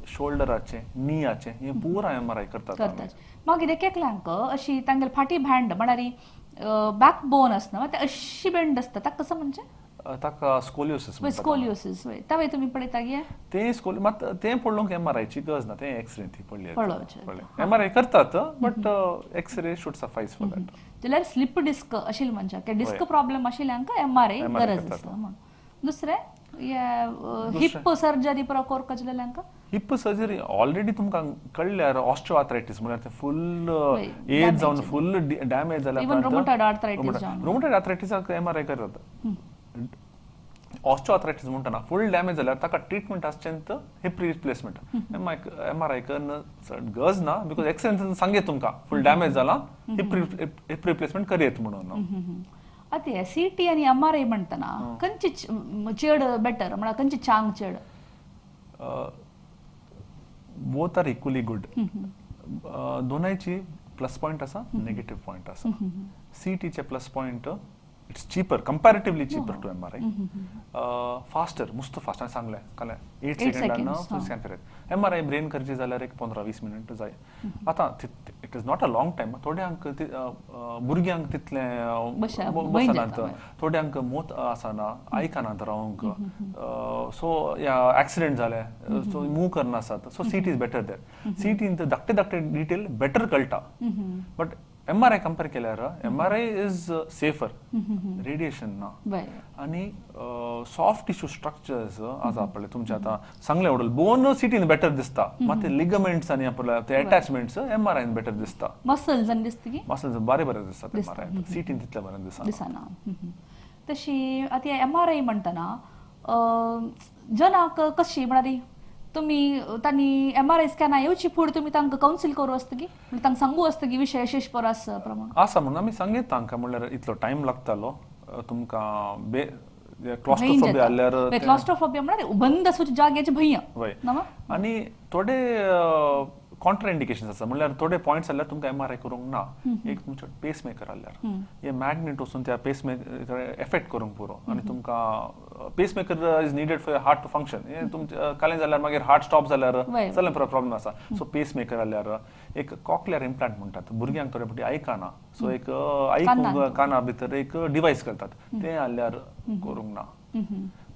शोल्डराचे, नीयाचे, हे पुरा एमआरआय करतात. मागीर एक एकल्यांक अशी तांगेली फाटी भेंड म्हळ्यार बॅक बोन आसना, ते अशी बेंड आसता, ताका कसं म्हणजे ताका स्कोलियोसिस. स्कोलियोसिस वय, तावय तुमी पळयता गे ते स्कोल. मात तें पळोवंक एमआरआयची गरज ना, तें एक्सरे ती पळयली एमआरआय करतात, but x-ray should suffice for that. जाल्यार स्लिप डिस्क आशिल्ले मनशाक, डिस्क प्रॉब्लेम आशिल्ल्यांक एमआरआय गरज आसता म्हणून. दुसरें हिप सर्जरी पुरा कोरका जाल्ल्यांक? हिप सर्जरी ऑलरेडी तुमकां कळ्ळ्यार ऑस्टियोआर्थरायटीस म्हळ्यार ते फुल एज जावन फुल डॅमेज जाल्या. इवन रुमेटॉइड आर्थरायटीस जावन, रुमेटॉइड आर्थरायटीसाक एमआरआय करतात. ऑस्टियोआर्थरायटीस म्हणटना फुल डॅमेज जाल्यार ताका ट्रिटमेंट आसचें हिप रिप्लेसमेंट. एमआरआय कन्न चड गरज ना, because x-ray सांगेत तुमकां फुल डॅमेज जाला, हिप रिप्लेसमेंट करयेत म्हणून. आतां सीटी आनी एमआरआय म्हणटना खंयची चड बेटर, म्हळ्यार खंयची चांग चड? Both are equally good. दोनायची plus point आसा, नेगेटिव्ह पॉयंट आसा. सीटीचे plus point, it's cheaper, comparatively cheaper to MRI, faster, मस्त फास्ट. हांवें सांगलें काल 8 सेकंडान स्कॅन करत. एमआरआय ब्रेन करची जाल्यार एक 15-20 मिनट जाय. आतां it is not a long time. थोड्यांक भुरग्यांक तितलें बसनात, थोड्यांक मोत आसना, आयकनात रावंक, सो या एक्सिडेंट जाले सो मूव करना आसात. So CT is better there. सीटीन धाकटे धाकटे डिटेल बेटर कळटा, बट एमआरआय कंपेर केल्यार एमआरआय is safer, radiation ना आनी सॉफ्ट टिश्यू स्ट्रक्चर्स आसा पळय तुमचे आतां सांगले उडल बोन सिटीन बेटर दिसता, मात लिगमेंट्स आनी आपल्या ते अटॅचमेंट्स एमआरआयन बेटर दिसता. मसल्स आनी दिसता की मसल्स बरे बरे दिसतात एमआरआय, सिटीन तितले बरें दिसना दिसना. तशी आतां एमआरआय म्हणटना जनाक कशी म्हळ्यार तुमी तांणी एमआरआय स्कॅना येवची फुडें तुमी तांकां कावन्सील करूं आसता की तांकां सांगू आसता की विशय अशें बरो आसा प्रमाण आसा म्हणून आमी सांगीत तांकां. म्हणल्यार इतलो टायम लागतालो तुमकां क्लॉस्ट्रोफोबिया आल्यार, क्लॉस्ट्रोफोबिया म्हळ्यार बंद आसूच्या जाग्याचे भंय. आनी थोडे कॉन्ट्राइंडिकेशन आसा, म्हणल्यार थोडे पॉयंट्स आल्यार तुमकां एमआरआय करूंक ना. एक तुमचो पेसमेकर आल्यार हे मॅग्नेट वचून त्या पेसमेकर एफेक्ट करूंक पुरो आनी तुमकां pacemaker is needed for heart to function. हे तुमचे कालें जाल्यार मागीर हार्ट स्टॉप जाल्यार सगळें प्रॉब्लम आसा. सो पेसमेकर आल्यार एक कॉकलियर इम्प्लांट म्हणटात, भुरग्यांक थोडे फावटी आयकना, सो एक आयकूंक काना भितर एक डिवायस करतात, तें आल्यार करूंक ना.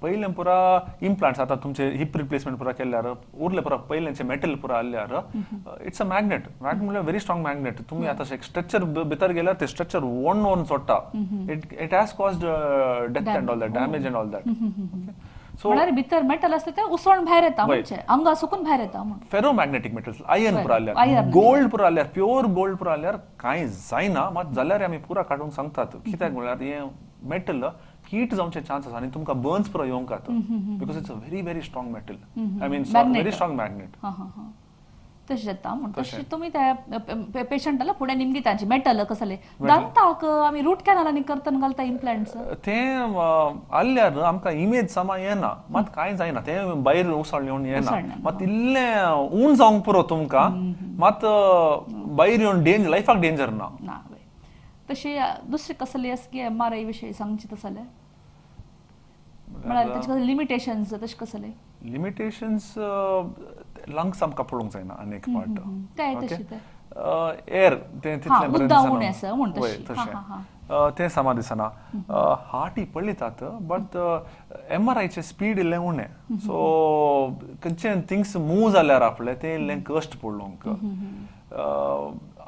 पयलें पुरा इम्प्लांट्स आतां तुमचे हिप रिप्लेसमेंट पुरा केल्यार उरले पुरा पयलेंचे मेटल पुरा आल्यार it's a magnet, magnet म्हणल्यार व्हेरी स्ट्रॉंग मॅग्नेट. तुमी आतां एक स्ट्रक्चर भितर गेल्यार ते स्ट्रक्चर ओन ओन सोडटा. It has caused death and all that, damage and all that. So म्हळ्यार भितर मेटल आसता ते उसळून भायर येता, म्हणजे आंगा सुकून भायर येता. फेरोमॅग्नेटीक मेटल्स आयर्न पुरा आल्यार, गोल्ड पुरा आल्यार, प्योर गोल्ड पुरा आल्यार कांय जायना. मात जाल्यार आमी पुरा काडूंक सांगतात, कित्याक म्हळ्यार हें मेटल हीट जावचे चान्स आसा आनी तुमकां बर्न्स पुरो येवंक जाता, because it's a very very strong metal, I mean very strong magnet. तशें जाता म्हण तशें तुमी त्या पेशंटाला फुडें निमगी तांचे मेटल कसले दांताक आमी रूट कॅनल आनी करतन घालता इम्प्लांट्स, तें आल्यार आमकां इमेज समा येना, मात कांय जायना, तें भायर उसळ येवन येना, मात इल्लें ऊन जावंक पुरो तुमकां, मात भायर येवन डेंजर, लायफाक डेंजर ना. तशें दुसरें कसले आसा की एमआरआय विशयी सांगचें तशें जाल्यार म्हळ्यार ताचे कसले लिमिटेशन्स, तशें कसले लिमिटेशन्स? लंग्स आमकां पळोवंक जायना आनी एक पार्ट एअर तें तितलें बरें दिसना, तशें तें समा दिसना. हार्ट पळयतात बट एमआरआयचें स्पीड इल्लें उणें, सो खंयचे थिंग्स मूव जाल्यार आपलें तें इल्लें कश्ट पळोवंक.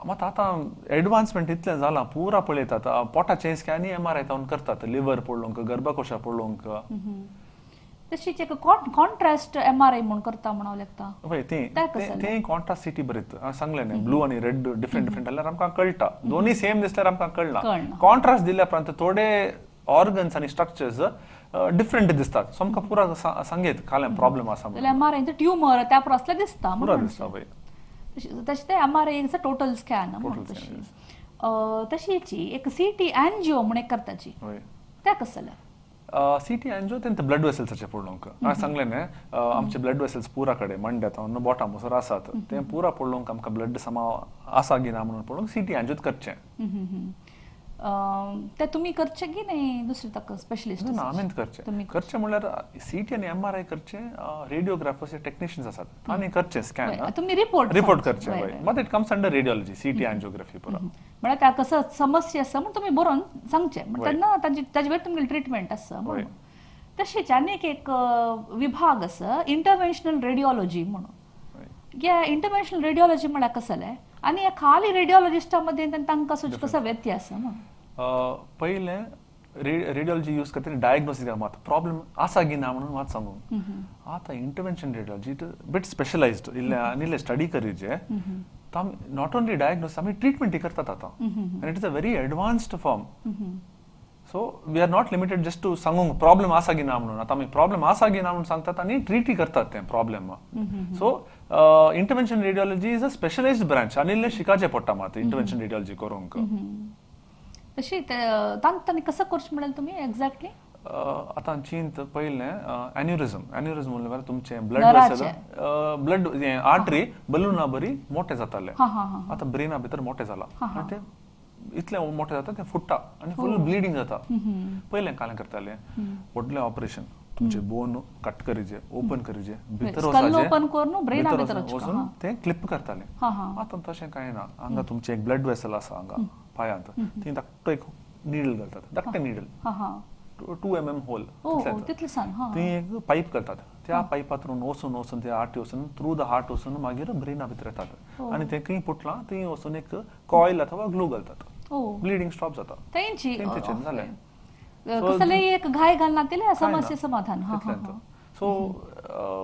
मात आतां एडवान्समेंट इतलें जालां, पुरा पळयतात पोटाचें स्कॅनी एमआरआय तावन करतात, लिवर पळोवंक, गर्भकोशा पळोवंक. तशीच एक कॉन्ट्रास्ट एमआरआय म्हूण करता म्हणून लागता. हय, तें कॉन्ट्रास्ट सिटी बरीत सांगलें न्ही, ब्लू आनी रेड डिफरंट डिफरंट जाल्यार आमकां कळटा, दोनूय सेम दिसल्यार आमकां कळना. कॉन्ट्रास्ट दिल्या उपरांत थोडे ऑर्गन्स आनी स्ट्रक्चर्स डिफरंट दिसतात, सो आमकां पुरा सांगेत कालें प्रॉब्लम आसा. एमआरआय ट्युमर त्या परस दिसता, पुरा दिसता. हय, तशें तें एमआरआय टोटल स्कॅन. तशीच एक सीटी एनजिओ म्हूण एक करताची, तें कसलें? सीटी एनजिओ तें ब्लड वेसल्साचें पळोवंक. हांवें सांगलें न्ही, आमचे ब्लड वेसल्स पुरा कडेन मंड्यात बोटां मोसर आसात, तें पुरा पळोवंक आमकां ब्लड समा आसा की ना म्हणून पळोवंक सीटी एनजिओ करचें. ते तुमी करचें की न्ही दुसरे ताका स्पेशलिस्ट? ना, आमीच करचें. करचें म्हणल्यार सीटी आनी एमआरआय करचें, रेडियोग्राफर्स टेक्निशियन्स आसात तांणी करचें स्कॅन, तुमी रिपोर्ट करचें. मात it comes under radiology, CT angiography पुरा. म्हळ्यार त्या कसो समस्या आसा म्हूण तुमी बरोवन सांगचें, तेन्ना ताजे वयर तुमगेली ट्रिटमेंट आसा. तशेंच आनीक एक विभाग आसा इंटरवेन्शनल रेडियोलॉजी म्हणून. ह्या इंटरवेन्शनल रेडियोलॉजी म्हळ्यार कसलें आनी ह्या खाली रेडियोलॉजिस्टा मदें तांकां कसो व्यत्यय आसा म्हणून? पयलें रेडियोलॉजी यूज करता डायग्नोसीस मात प्रॉब्लम आसा की ना म्हणून मात सांगूंक. आतां इंटरवेन्शन रेडियोलॉजी बीट स्पेशलायज्ड, इल्लें आनी इल्लें स्टडी करीजे, not only diagnosis आमी ट्रिटमेंट करतात आतां, आनी it is a very advanced form. So we are not limited just to सांगूंक प्रॉब्लम आसा की ना म्हणून. आतां आमी प्रॉब्लम आसा की ना म्हणून सांगतात आनी ट्रीटय करतात तें problem. So intervention radiology is a specialised branch आनी इल्लें शिकाचें पडटा मात इंटरवेन्शन रेडियोलॉजी करूंक. तशी तांकां कसो करचें म्हणल्यार तुमी एक्झॅक्टली? आतां चिंत पयलें एन्युरिझम, एन्युरिझम म्हणल्यार तुमचें ब्लड वेसल, ब्लड आर्टरी बलूना बरी मोठे जाताले, आतां ब्रेना भितर मोठे जाला आनी ते इतलें मोठें जाता तें फुट्टा आनी फूल ब्लिडींग जाता. पयलें कालें करताले व्हडलें ऑपरेशन, तुमचे बोन कट करीजे, ओपन करीजे, भितर वचून तें क्लिप करताले. आतां तशें कांय ना, हांगा तुमचें एक ब्लड वेसल आसा हांगा पायांत, थंय धाकटो एक निडल घालतात, धाकटें निडल 2 mm होल. तितलें सान. थंय एक पायप करतात, त्या पायपातून वचून वचून ते आर्टरी वचून थ्रू the heart वचून मागीर ब्रेना भितर येतात आनी ते खंय पुटलां थंय वचून एक कॉयल अथवा ग्लू घालतात, ब्लिडींग स्टॉप जाता. तेंचें जालें, कसलेय एक घाय घालना तितलें समस्या समाधान. सो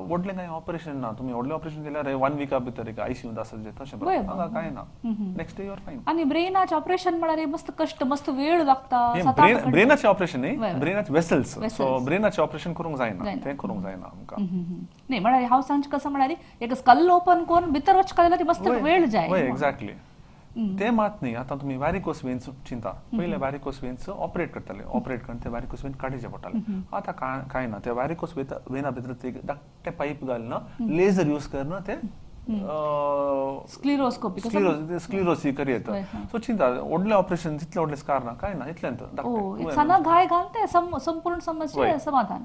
व्हडलें कांय ऑपरेशन ना, तुमी व्हडलें ऑपरेशन केल्यार 1 वीका भितर एक आयसीयूंत आसत तशें हांगा कांय ना, next day you are fine. आनी ब्रेनाचें ऑपरेशन म्हळ्यार मस्त कश्ट, मस्त वेळ लागता. ब्रेनाचें ऑपरेशन न्ही, ब्रेनाचे वेसल्स. सो ब्रेनाचें ऑपरेशन करूंक जायना, तें करूंक जायना आमकां. न्ही म्हळ्यार हांव सांगचें कसं म्हळ्यार एक स्कल ओपन करून भितर वचका जाल्यार मस्त वेळ जाय. एक्झॅक्टली ते मात न्ही. आतां तुमी वॅरिकोस वेन्स चिंता, पयले वॅरिकोस वेन्स ऑपरेट करताले, ऑपरेट करून ते वॅरिकोस वेन काडचे पडटाले. आतां कांय ना, ते वॅरिकोस वेना भितर ते धाकटे पायप घालना, लेझर यूज करना, ते स्क्लिरोस्कोपी स्क्लिरोसी करी येता. सो चिंता व्हडलें ऑपरेशन तितलें व्हडलें स्कार ना, कांय ना, इतलें. साना घाय घाल ते संपूर्ण समस्या समाधान.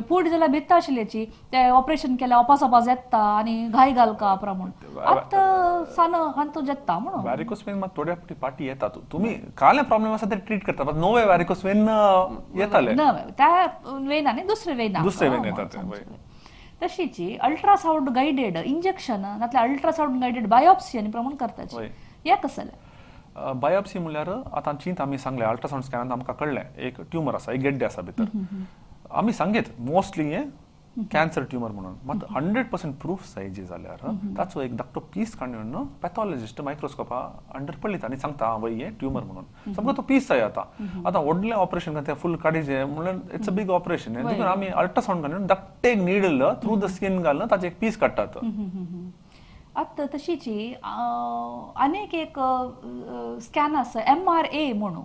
फूट जाल्यार भित्ता आशिल्ल्याची ते ऑपरेशन केल्यार अपास अपास येता आनी घाय घालका प्रमाण आतां साना हांतू जेता म्हणून वॅरिकोस वेन मात थोड्या फावटी पाटी येतात. तुमी काले प्रॉब्लेम आसा ते ट्रीट करता, बट नवे वॅरिकोस वेन येताले त्या वेनानी दुसरे वेना दुसरे वेन येतात. तशीची अल्ट्रासाउंड गायडेड इंजेक्शन नातल्यार अल्ट्रासाउंड गायडेड बायोप्सी आनी प्रमाण करताची हे कसलें? बायोप्सी म्हणल्यार आतां चिंत आमी सांगलें अल्ट्रासाउंड स्कॅनान आमकां कळ्ळें एक ट्युमर आसा, एक गेड्डे आसा भितर, आमी सांगेत मोस्टली हें कॅन्सर ट्युमर म्हणून, मात 100% प्रूफ जाय जी जाल्यार ताचो एक धाकटो पीस काडून पॅथॉलॉजिस्ट मायक्रोस्कोपा अंडर पळयता आनी सांगता वय हें ट्युमर म्हणून. समजा तो पीस जाय. आतां आतां व्हडलें ऑपरेशन तें फूल काडीचें म्हणल्यार it's a big operation. देखून आमी अल्ट्रासाउंड काडून धाकटें एक निडल थ्रू the skin घालून ताचें एक पीस काडटात. आतां तशीची आनीक एक स्कॅन आसा MRA म्हणून.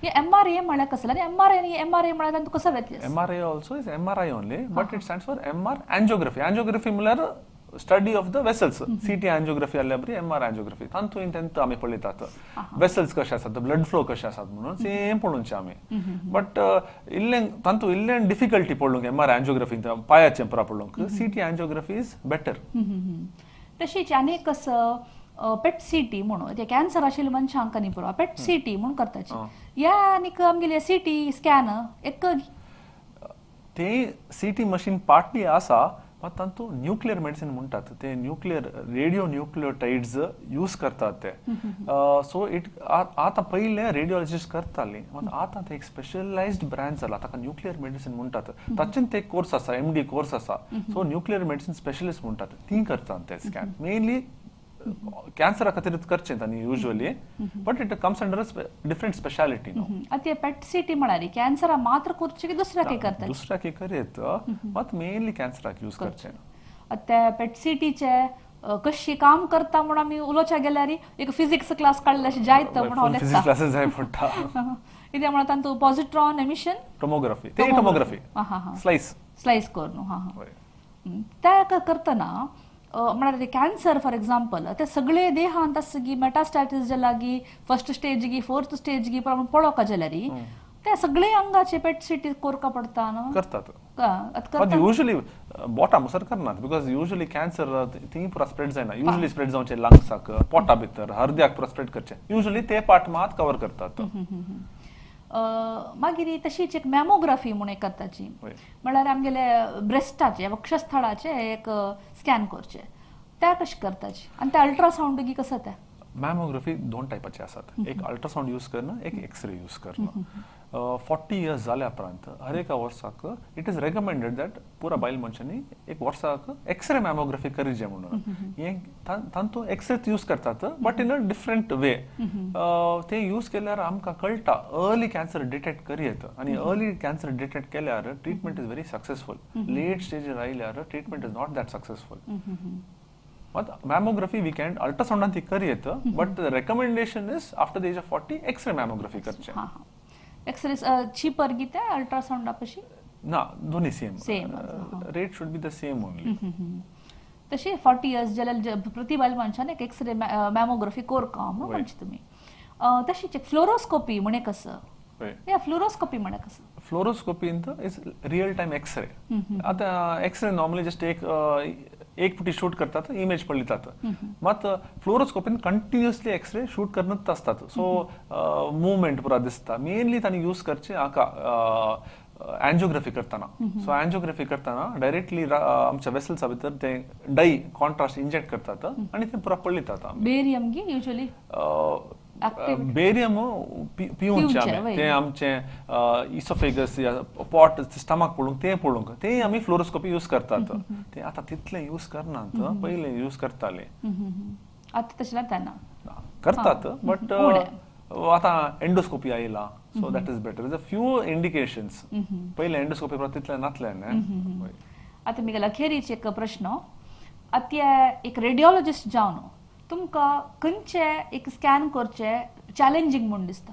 हे MRA म्हळ्यार कसलें आनी MRA म्हळ्यार तांतूं कसो वेतलें? MRA also is MRI only, but it stands for MR angiography. Angiography म्हळ्यार study of the vessels. CT angiography जाल्यार बरी MR angiography तातूंत तेंत आमी पळयतात वेसल्स कशे आसात, ब्लड फ्लो कशे आसात म्हणून सेम पळोवचें आमी. बट इल्लें तातूंत इल्लें डिफिकल्टी पळोवंक MR angiography पांयाचें पुरा पळोवंक, CT angiography is better. तशीच आनीक कसं पेट सीटी म्हणून ते कॅन्सर आशिल्ले मनशांक न्ही पुरो पेट सीटी म्हणून करताची ह्या आनीक आमगेले सीटी स्कॅन एक ते सीटी मशीन पार्टली आसा, मात तातूंत न्युक्लियर मेडिसीन म्हणटात ते न्युक्लियर रेडियो न्युक्लियोटायड्स यूज करतात ते. सो it आतां पयलें रेडियोलॉजिस्ट करताली, मात आतां ते एक स्पेशलायज्ड ब्रांच जाला, ताका न्युक्लियर मेडिसीन म्हणटात. ताचेन ते कोर्स आसा, MD course आसा. सो न्युक्लियर मेडिसीन स्पेशलिस्ट म्हणटात ती करतात ते स्कॅन. मेनली कॅन्सरा खातीर करचें तांणी usually, but it comes under different speciality. आतां पेट सीटी म्हळ्यार कॅन्सरा मात्र करचें की दुसऱ्याक करता? दुसऱ्याक करयत, मात मेनली कॅन्सराक यूज करचें. आतां पेट सीटीचे कशी काम करता म्हूण आमी उलोवच्या गेल्यार एक फिजिक्स क्लास काडले अशें जायत म्हणून फिजिक्स क्लासेस जाय पडटा. कित्याक म्हणल्यार तातूंत पॉझिट्रॉन एमिशन टोमोग्राफी, ते टोमोग्राफी स्लायस स्लायस करून हां त्या करतना म्हळ्यार ते कॅन्सर फॉर एग्जाम्पल ते सगळे देहांत आसा गी मेटास्टॅटिस जाला गी फर्स्ट स्टेज गी फोर्थ स्टेज गी प्रमाण पळोवका जाल्यार ते सगळे अंगाचे पेट सीटी कोरका पडटा न्हू करतात. युजली बोटा मुसर करनात, because usually cancer ती पुरा स्प्रेड जायना. युजली स्प्रेड जावचे लंग्साक, पोटा भितर, हृदयाक पुरा स्प्रेड करचे, युजली ते पार्ट मात कवर करतात. मागीर तशीच एक मॅमोग्राफी म्हूण एक करताची, म्हळ्यार आमगेले ब्रेस्टाचे वक्षस्थळाचे एक स्कॅन करचे, त्या कशें करताची आनी ते अल्ट्रासावंड गी कसं त्या? मॅमोग्राफी दोन टायपाचे आसात, एक अल्ट्रासावंड यूज करणं, एक एक्सरे यूज करणं. 40 इयर्स जाल्या उपरांत हर एका वर्साक it is recommended that पुरा बायल मनशांनी एक वर्साक एक्सरे मॅमोग्राफी करीचे म्हणून. हें तातूंत एक्सरे यूज करतात but in a different way. ते यूज केल्यार आमकां कळटा अर्ली कॅन्सर डिटेक्ट करयेत, आनी अर्ली कॅन्सर डिटेक्ट केल्यार treatment is very successful. Late स्टेजीर आयल्यार treatment is not that successful. मात मॅमोग्राफी we can अल्ट्रासावंडान ती करयेत, but the recommendation is after the age of 40 x-ray mammography करचें. एक्सरे चीपर गीता अल्ट्रासाउंड आपशी ना, दोन्ही same same rate should be the same only. तशी 40 years जाल्यार प्रति बायल मनशान एक एक्सरे मॅमोग्राफी कोरका म्हणून म्हणचे तुमी. तशीच एक फ्लोरोस्कोपी म्हणे कसं? या फ्लोरोस्कोपी म्हणे कसं? Fluoroscopy is real time x-ray. आता एक्सरे नॉर्मली जस्ट एक एक पुटी शूट करतात, इमेज पळयतात. मात फ्लोरोस्कोपीन कंटिन्युअसली एक्सरे शूट करनच असतात, सो मुवमेंट पुरा दिसता. मेनली तांणी यूज करचे हाका अँजिओग्राफी करताना. सो अँजिओग्राफी करताना डायरेक्टली आमच्या वेसल्सा भितर ते डाय कॉन्ट्रास्ट इंजेक्ट करतात आनी ते पुरा पळयतात. बेरियम युजुअली बेरियम पिवचे आमी, ते आमचे इसोफेगस पॉट स्टमक पळोवंक, ते पळोवंक ते आमी फ्लोरोस्कोपी यूज करतात. ते आतां तितले यूज करनात, पयले यूज करताले. आतां तशें जाता करतात, बट आतां एंडोस्कोपी आयला, so that is better. The few indications. पयले एंडोस्कोपी तितले नातले. आतां मिगेल्या अखेरीच एक प्रश्न, आतां एक रेडियोलॉजिस्ट जावन तुमकां खंयचे एक स्कॅन करचे चॅलेंजींग म्हूण दिसता?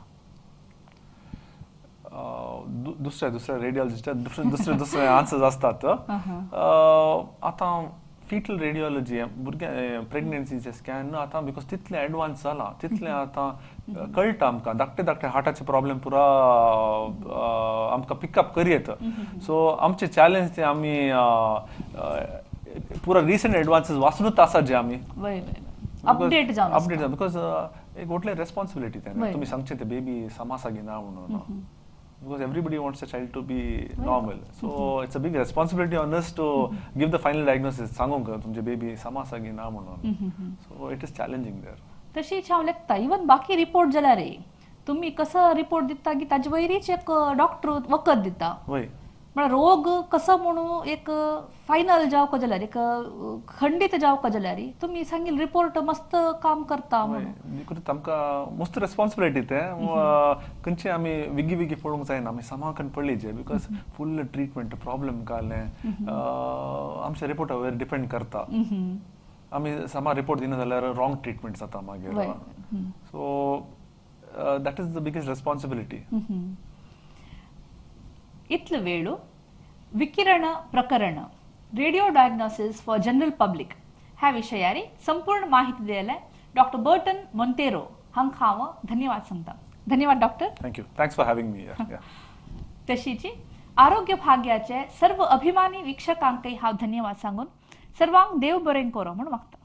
दुसऱ्या दुसऱ्या रेडियोलॉजिस्ट दुसरे दुसरे दुसरे आन्सर्स आसतात. आतां फिटल रेडियोलॉजी भुरग्यां प्रेग्नन्सीचे स्कॅन आतां because तितले एडवान्स जाला, तितले आतां कळटा आमकां धाकटे धाकटे हार्टाचे प्रॉब्लेम पुरा आमकां पिकअप करयेत. सो आमचे चॅलेंज ते आमी पुरा रिसंट एडवान्सीस वाचूनच आसा जे आमी अपडेट जावन, अपडेट जावन, because एक व्हडली रेस्पॉन्सिबिलिटी तें तुमी सांगचें ते बेबी समासा घेना म्हणून, because everybody wants a child to be normal. So it's a big responsibility on us to give the final diagnosis, सांगूंक तुमचे बेबी समासा घेना म्हणून. So it is challenging there. तशीच हांव लेखता, इवन बाकी रिपोर्ट जाल्यार तुमी कसो रिपोर्ट दिता की ताजे वयरीच एक डॉक्टर वखद दिता. वय म्हळ्यार रोग कसो म्हणून एक फायनल जावंक जाल्यार, एक खंडीत जावंक जाल्यार तुमी सांगील रिपोर्ट मस्त काम करता म्हणून. आमकां मस्त रेस्पॉन्सिबिलिटी तें, खंयचे आमी विगी विगी पळोवंक जायना, आमी समाकन पळयचे, because full treatment problem काडलें आमच्या रिपोर्टा वयर डिपेंड करता. आमी समा रिपोर्ट दिना जाल्यार रॉंग ट्रिटमेंट जाता मागीर. So that is the biggest responsibility. इतलो वेळ विकिरण प्रकरण radio diagnosis for general public ह्या विशयारी संपूर्ण माहिती दिले डॉक्टर बर्टन मोंतेरो हांकां हांव धन्यवाद सांगता. धन्यवाद doctor. Thank you, thanks for having me. तशीच आरोग्य भाग्याचे सर्व अभिमानी वीक्षकांकय हांव धन्यवाद सांगून सर्वांक देव बरें करो म्हूण मागता.